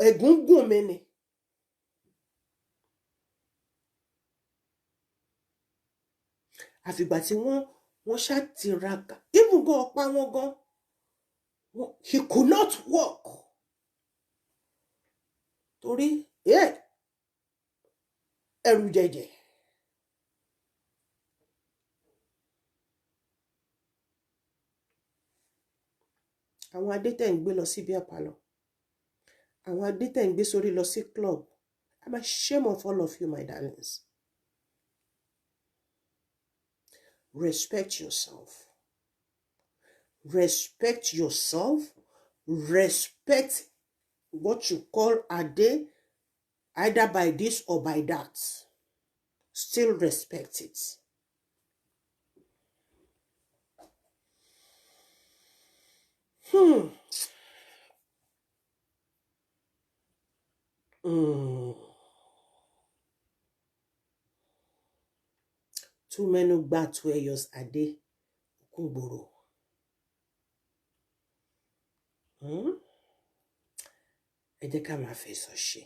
ẹ̀gún gùn mi ni. Àfìgbà tí wọ́n ṣàtìraka, even gan ọ̀pá wọn gan, he could not walk torí ẹrù jẹjẹ. Àwọn adé tẹ̀ ń gbé lọ sí beer parlour, àwọn adé tẹ̀ ń gbé sórí lọ sí club, I'm ashamed of all of you, my darlings. Respect yourself, respect yourself, respect what you call adé, either by this or by that, still respect it. Tú mẹ́nu gbà tú ẹyọ adé kúngbòrò. Ẹ jẹ́ ká máa fẹ̀sọ̀ ṣe.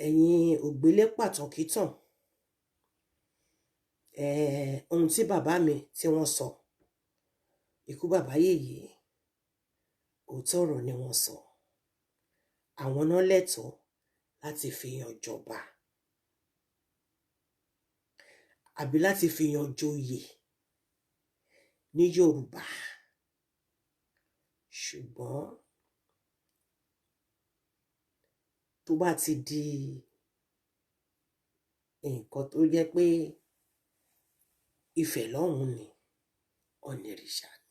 Ẹ̀yin ògbélé pàtàkì tàn. Ohun tí bàbá mi tí wọ́n sọ, ikú bàbá yèyé, òótọ́ ọ̀rọ̀ ni wọ́n sọ. Àwọn náà lẹ́tọ̀ọ́ láti fi yan jọba àbí láti fi yan joyè ní Yorùbá. Ṣùgbọ́n tó bá ti di nǹkan tó jẹ́ pé Ifẹ̀ lọ́hùn ni, Ọ̀nìrìṣà ni.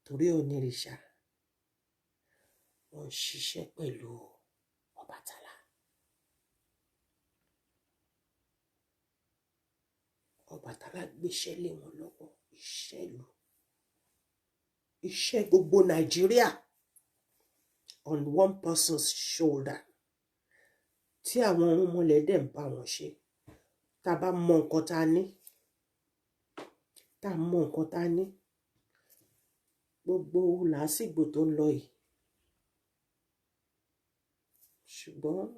Torí Ọ̀nìrìṣà wọ́n ń ṣiṣẹ́ pẹ̀lú Ọbàtálá. Ọbàtálá gbéṣẹ́ lé wọn lọ́wọ́, iṣẹ́ ìlú, iṣẹ́ gbogbo Nàìjíríà on one person's shoulder, tí àwọn ọmọlẹ̀ dẹ̀ ń bá wọn ṣe. Tá a bá mọ nǹkan tá a ní, tá a mọ nǹkan tá a ní, gbogbo làásìgbò tó ń lọ yìí. Ṣùgbọ́n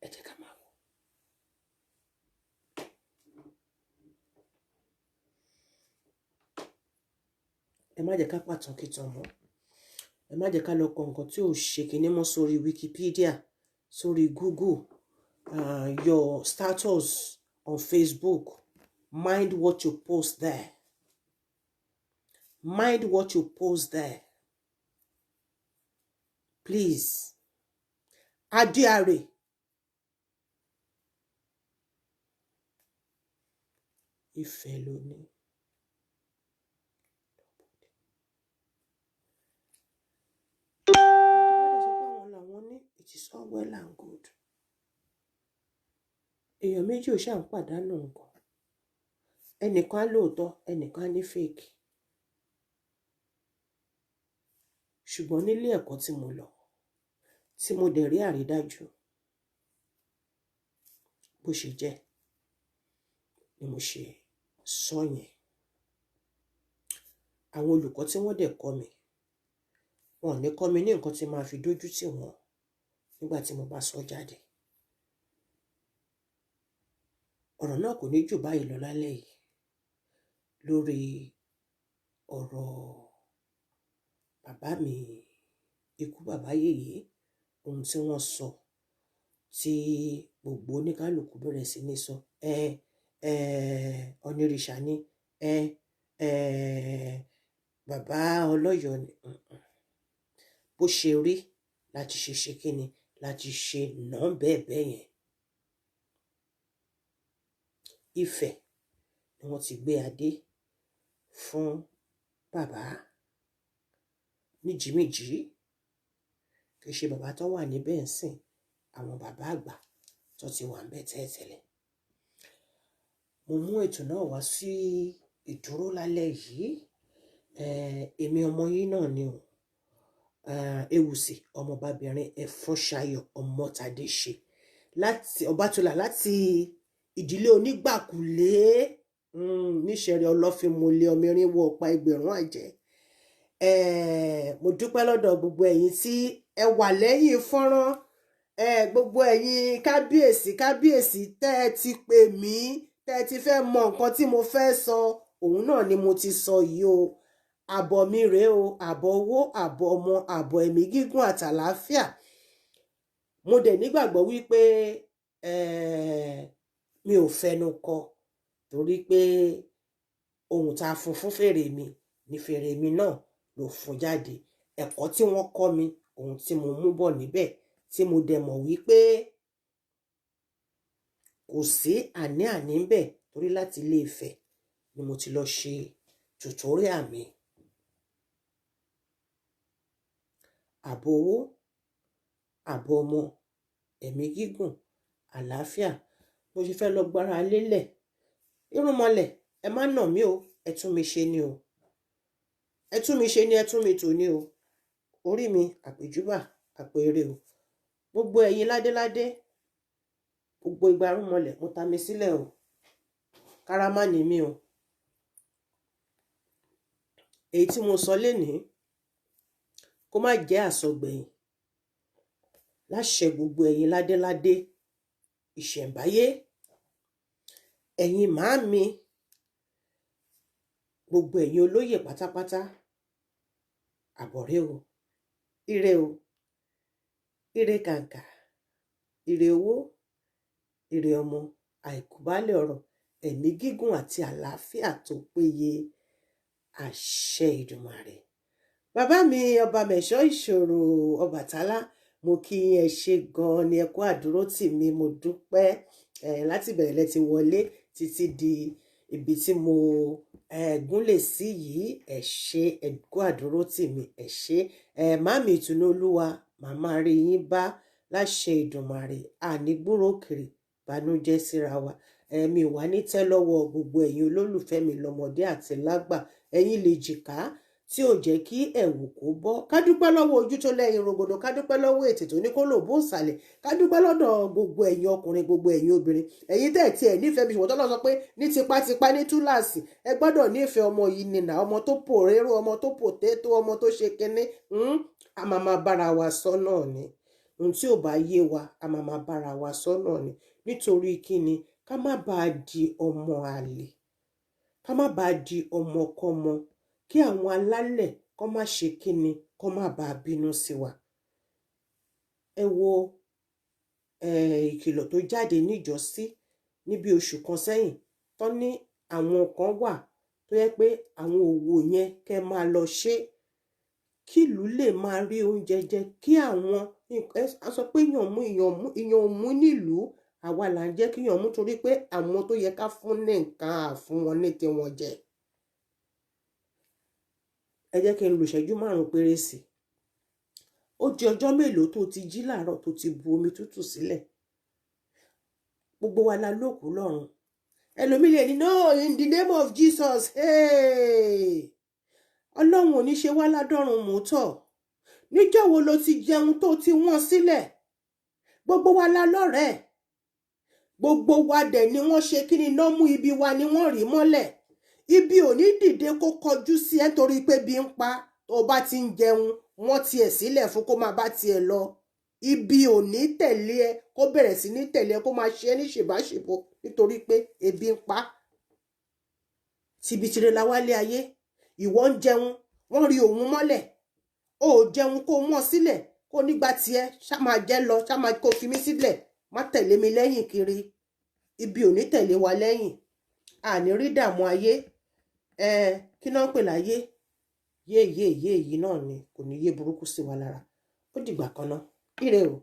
ẹ jẹ́ ká máa wò. Ẹ má jẹ́ ká pàtàkì tàn mọ́. Ẹ má jẹ́ ká lọ kọ nǹkan tí ò ṣe kinní mọ́ sórí Wikipedia, sórí Google, your status on Facebook. Mind what you post there. Mind what you post there. Please. Adéarè. Ifẹ̀ ló ní. Tó bá dẹ̀ sọ pé àwọn làwọn ní, it is all well and good. Èèyàn méjì ò ṣáà ń pàdánù nǹkan. Ẹnìkan á lóòótọ́, ẹnìkan á ní fake. Ṣùgbọ́n nílé ẹ̀kọ́ tí mo lọ, tí mo dẹ̀ rí àrídájú bó ṣe jẹ́ ni mo ṣe sọ yẹn. Àwọn olùkọ́ tí wọ́n dẹ̀ kọ́ mi, wọn ò ní kọ́ mi ní nǹkan tí màá fi dójú tì wọ́n nígbà tí mo bá sọ jáde. Ọ̀rọ̀ náà kò ní jù báyìí lọ lálẹ́ yìí lórí ọ̀rọ̀ bàbá mi, ikú bàbá yèyé, ohun tí wọ́n sọ tí gbogbo oníkálukú bẹ̀rẹ̀ sí ní sọ. Ẹ ẹ Ọ̀nìrìṣà ni, ẹ ẹ bàbá Ọlọ́yọ̀ ni. Bó ṣe rí láti ṣe ṣe kíni láti ṣe nà bẹ́ẹ̀ bẹ́ẹ̀ yẹn. Ifẹ̀ ni wọ́n ti gbé adé fún bàbá níjìmíjì. Kì í ṣe bàbá tó wà níbẹ̀ ń sìn, àwọn bàbá àgbà tó ti wà níbẹ̀ tẹ́lẹ̀tẹ́lẹ̀. Mo mú ètò náà wá sí ìdúró lálẹ́ yìí. Èmi ọmọ yín náà ni o. Ewùsì ọmọbabìnrin Ẹfúnṣayọ̀ Ọmọ́tadé ṣe láti Ọbátúlá, láti ìdílé onígbàkulé níṣẹ̀rẹ̀ ọlọ́fínmọlẹ̀ ọmọ irinwó ọ̀pá ẹgbẹ̀rún àjẹ́. Mo dúpẹ́ lọ́dọ̀ gbogbo ẹ̀yin tí ẹ wà lẹ́yìn fọ́nrán, gbogbo ẹ̀yin kábíyèsí kábíyèsí tẹ́ ẹ ti pè mí, tẹ́ ẹ ti fẹ́ mọ nǹkan tí mo fẹ́ sọ, òun náà ni mo ti sọ yìí o. Àbọ̀ mi rèé o, àbọ̀ owó, àbọ̀ ọmọ, àbọ̀ ẹ̀mí gígùn àtàlàáfíà. Mo dẹ̀ nígbàgbọ́ wípé mi ò fẹnu kọ, torí pé ohun tá a fún fún fèrè mi ní fèrè mi náà ló fún jáde. Ẹ̀kọ́ tí wọ́n kọ́ mi, ohun tí mo mú bọ̀ níbẹ̀, tí mo dẹ̀ mọ̀ wípé kò sí àní-àní ń bẹ̀, torí láti Ilé Ifẹ̀ ni mo ti lọ ṣe tutorial mi. Àbọ̀ owó, àbọ̀ ọmọ, ẹ̀mí gígùn, àlàáfíà. Mo ṣe fẹ́ lọ gbára lélẹ̀. Irúnmọlẹ̀, ẹ má nà mí o, ẹ tún mi ṣe ni o. Ẹ tún mi ṣe ni, ẹ tún mi tò ní o. Orí mi, àpèjúbà, àpèrè o. Gbogbo ẹ̀yin ládéládé, gbogbo ìgbà irúnmọlẹ̀, mo ta mi sílẹ̀ o. Kárámà ni mí o. Èyí tí mo sọ lénìí, kó má jẹ́ àsọgbẹ̀yìn. Láṣẹ gbogbo ẹ̀yin ládéládé. Ìṣẹ̀ǹbáyé. Ẹ̀yin màámi, gbogbo ẹ̀yin olóyè pátápátá, àbọ̀rẹ́ o, ire o, ire kàǹkà, ire owó, ire ọmọ, àìkú baálẹ̀ ọ̀rọ̀, ẹ̀mí gígùn àti àlàáfíà tó péye, àṣẹ Ìdùmarè. Bàbá mi, ọba mẹ̀ṣọ́ ìṣòro Ọbàtálá, mo kí yín, ẹ ṣé gan-an ni, ẹ kú àdúró tì mí, mo dúpẹ́. Ẹ láti bẹ̀rẹ̀ lẹ ti wọlé títí di ibi tí mo gúnlẹ̀ sí yìí. Ẹ ṣé, ẹ kú àdúró tì mí, ẹ ṣé. Ẹ màmí ìtùnú olúwa, màmá rí yín bá láṣẹ Ìdùmarè, àní gbúrò òkèrè bànújẹ́ síra wa. Ẹ̀mí wà ní tẹ́ lọ́wọ́ gbogbo ẹ̀yin olólùfẹ́ mi lọ́mọdé àti lágbà, ẹ̀yin lè jìká tí ò jẹ́ kí ẹ̀wù kó bọ́. Ká dúpẹ́ lọ́wọ́ ojú tó lẹ́yìn rogodo, ká dúpẹ́ lọ́wọ́ ètè tó ní kó lò bó ìsàlẹ̀, ká dúpẹ́ lọ́dọ̀ gbogbo ẹ̀yin ọkùnrin, gbogbo ẹ̀yin obìnrin, ẹ̀yin tẹ̀ tí ẹ̀ nífẹ̀ẹ́ mi, ṣùgbọ́n tó lọ sọ pé ní tipátipá ní túláàsì ẹ gbọ́dọ̀ nífẹ̀ẹ́ ọmọ yìí nìyà, ọmọ tó pò rérò, ọmọ tó pò tétó, ọmọ tó ṣe kinní. A máa máa bára wa sọ náà ni. Ohun tí ò bá yé wa, a máa máa bára wa sọ náà ni. Nítorí kíni? Ká má bàa di ọmọ àlè, ká má bàa di ọmọkọ́mọ, kí àwọn alálẹ̀ kọ́ má ṣe kíni, kọ́ má bàa bínú sí wa. Ẹ wo ìkìlọ̀ tó jáde níjọ́sí níbi oṣù kan sẹ́yìn, tán ní àwọn kan wà tó yẹ pé àwọn òwò yẹn kẹ́ máa lọ ṣe kí ìlú lè máa rí oúnjẹ jẹ, kí àwọn a sọ pé ìyàn mú, ìyàn mú, ìyàn mú nílùú. Àwa là ń jẹ́ kí ìyàn mú, torí pé àwọn tó yẹ ká fún ní nǹkan, àfún wọn ní tiwọn jẹ. Ẹ jẹ́ kí n lo ìṣẹ́jú 5 péré sí i. Ó di ọjọ́ mélòó tó ti jí láàárọ̀ tó ti bu omi tútù sílẹ̀? Gbogbo wa la lókùú lọ́run. Ẹlòmíì lè ní, "No, in the name of Jesus, hey! Ọlọ́run ò ní ṣe wá ládọ́run mọ́tọ̀." Níjọ́ wo ló ti jẹun tó ti wọ́n sílẹ̀? Gbogbo wa la lọ́rẹ̀ẹ́, gbogbo wa dẹ̀ ni wọ́n ṣe kí ni iná mú ibi wa ni wọ́n rí mọ́lẹ̀. Ibi ò ní dìde kó kọjú sí ẹ nítorí pé bí ń pa. Tó bá ti ń jẹun, wọ́n tiẹ̀ sílẹ̀ fún kó máa bá tiẹ̀ lọ. Ibi ò ní tẹ̀lé ẹ, kó bẹ̀rẹ̀ sí ní tẹ̀lé ẹ, kó máa ṣe é ní ṣèbáṣèbò nítorí pé ebi ń pa. Tibitire la wálé ayé. Ìwọ ń jẹun, wọ́n rí òun mọ́lẹ̀. Ó jẹun kó wọ́n sílẹ̀, kó nígbà tiẹ̀ ṣá máa jẹ́ lọ, ṣá máa kó fi mí sílẹ̀, má tẹ̀lé mi lẹ́yìn kiri. Ibi ò ní tẹ̀lé wa lẹ́yìn, àní rí dààmú ayé. Ẹ kí náà ń pè láyé yé yé yé yìí náà ni kò ní yé burúkú sí wa lára. Ó dìgbà kan náà, ire o.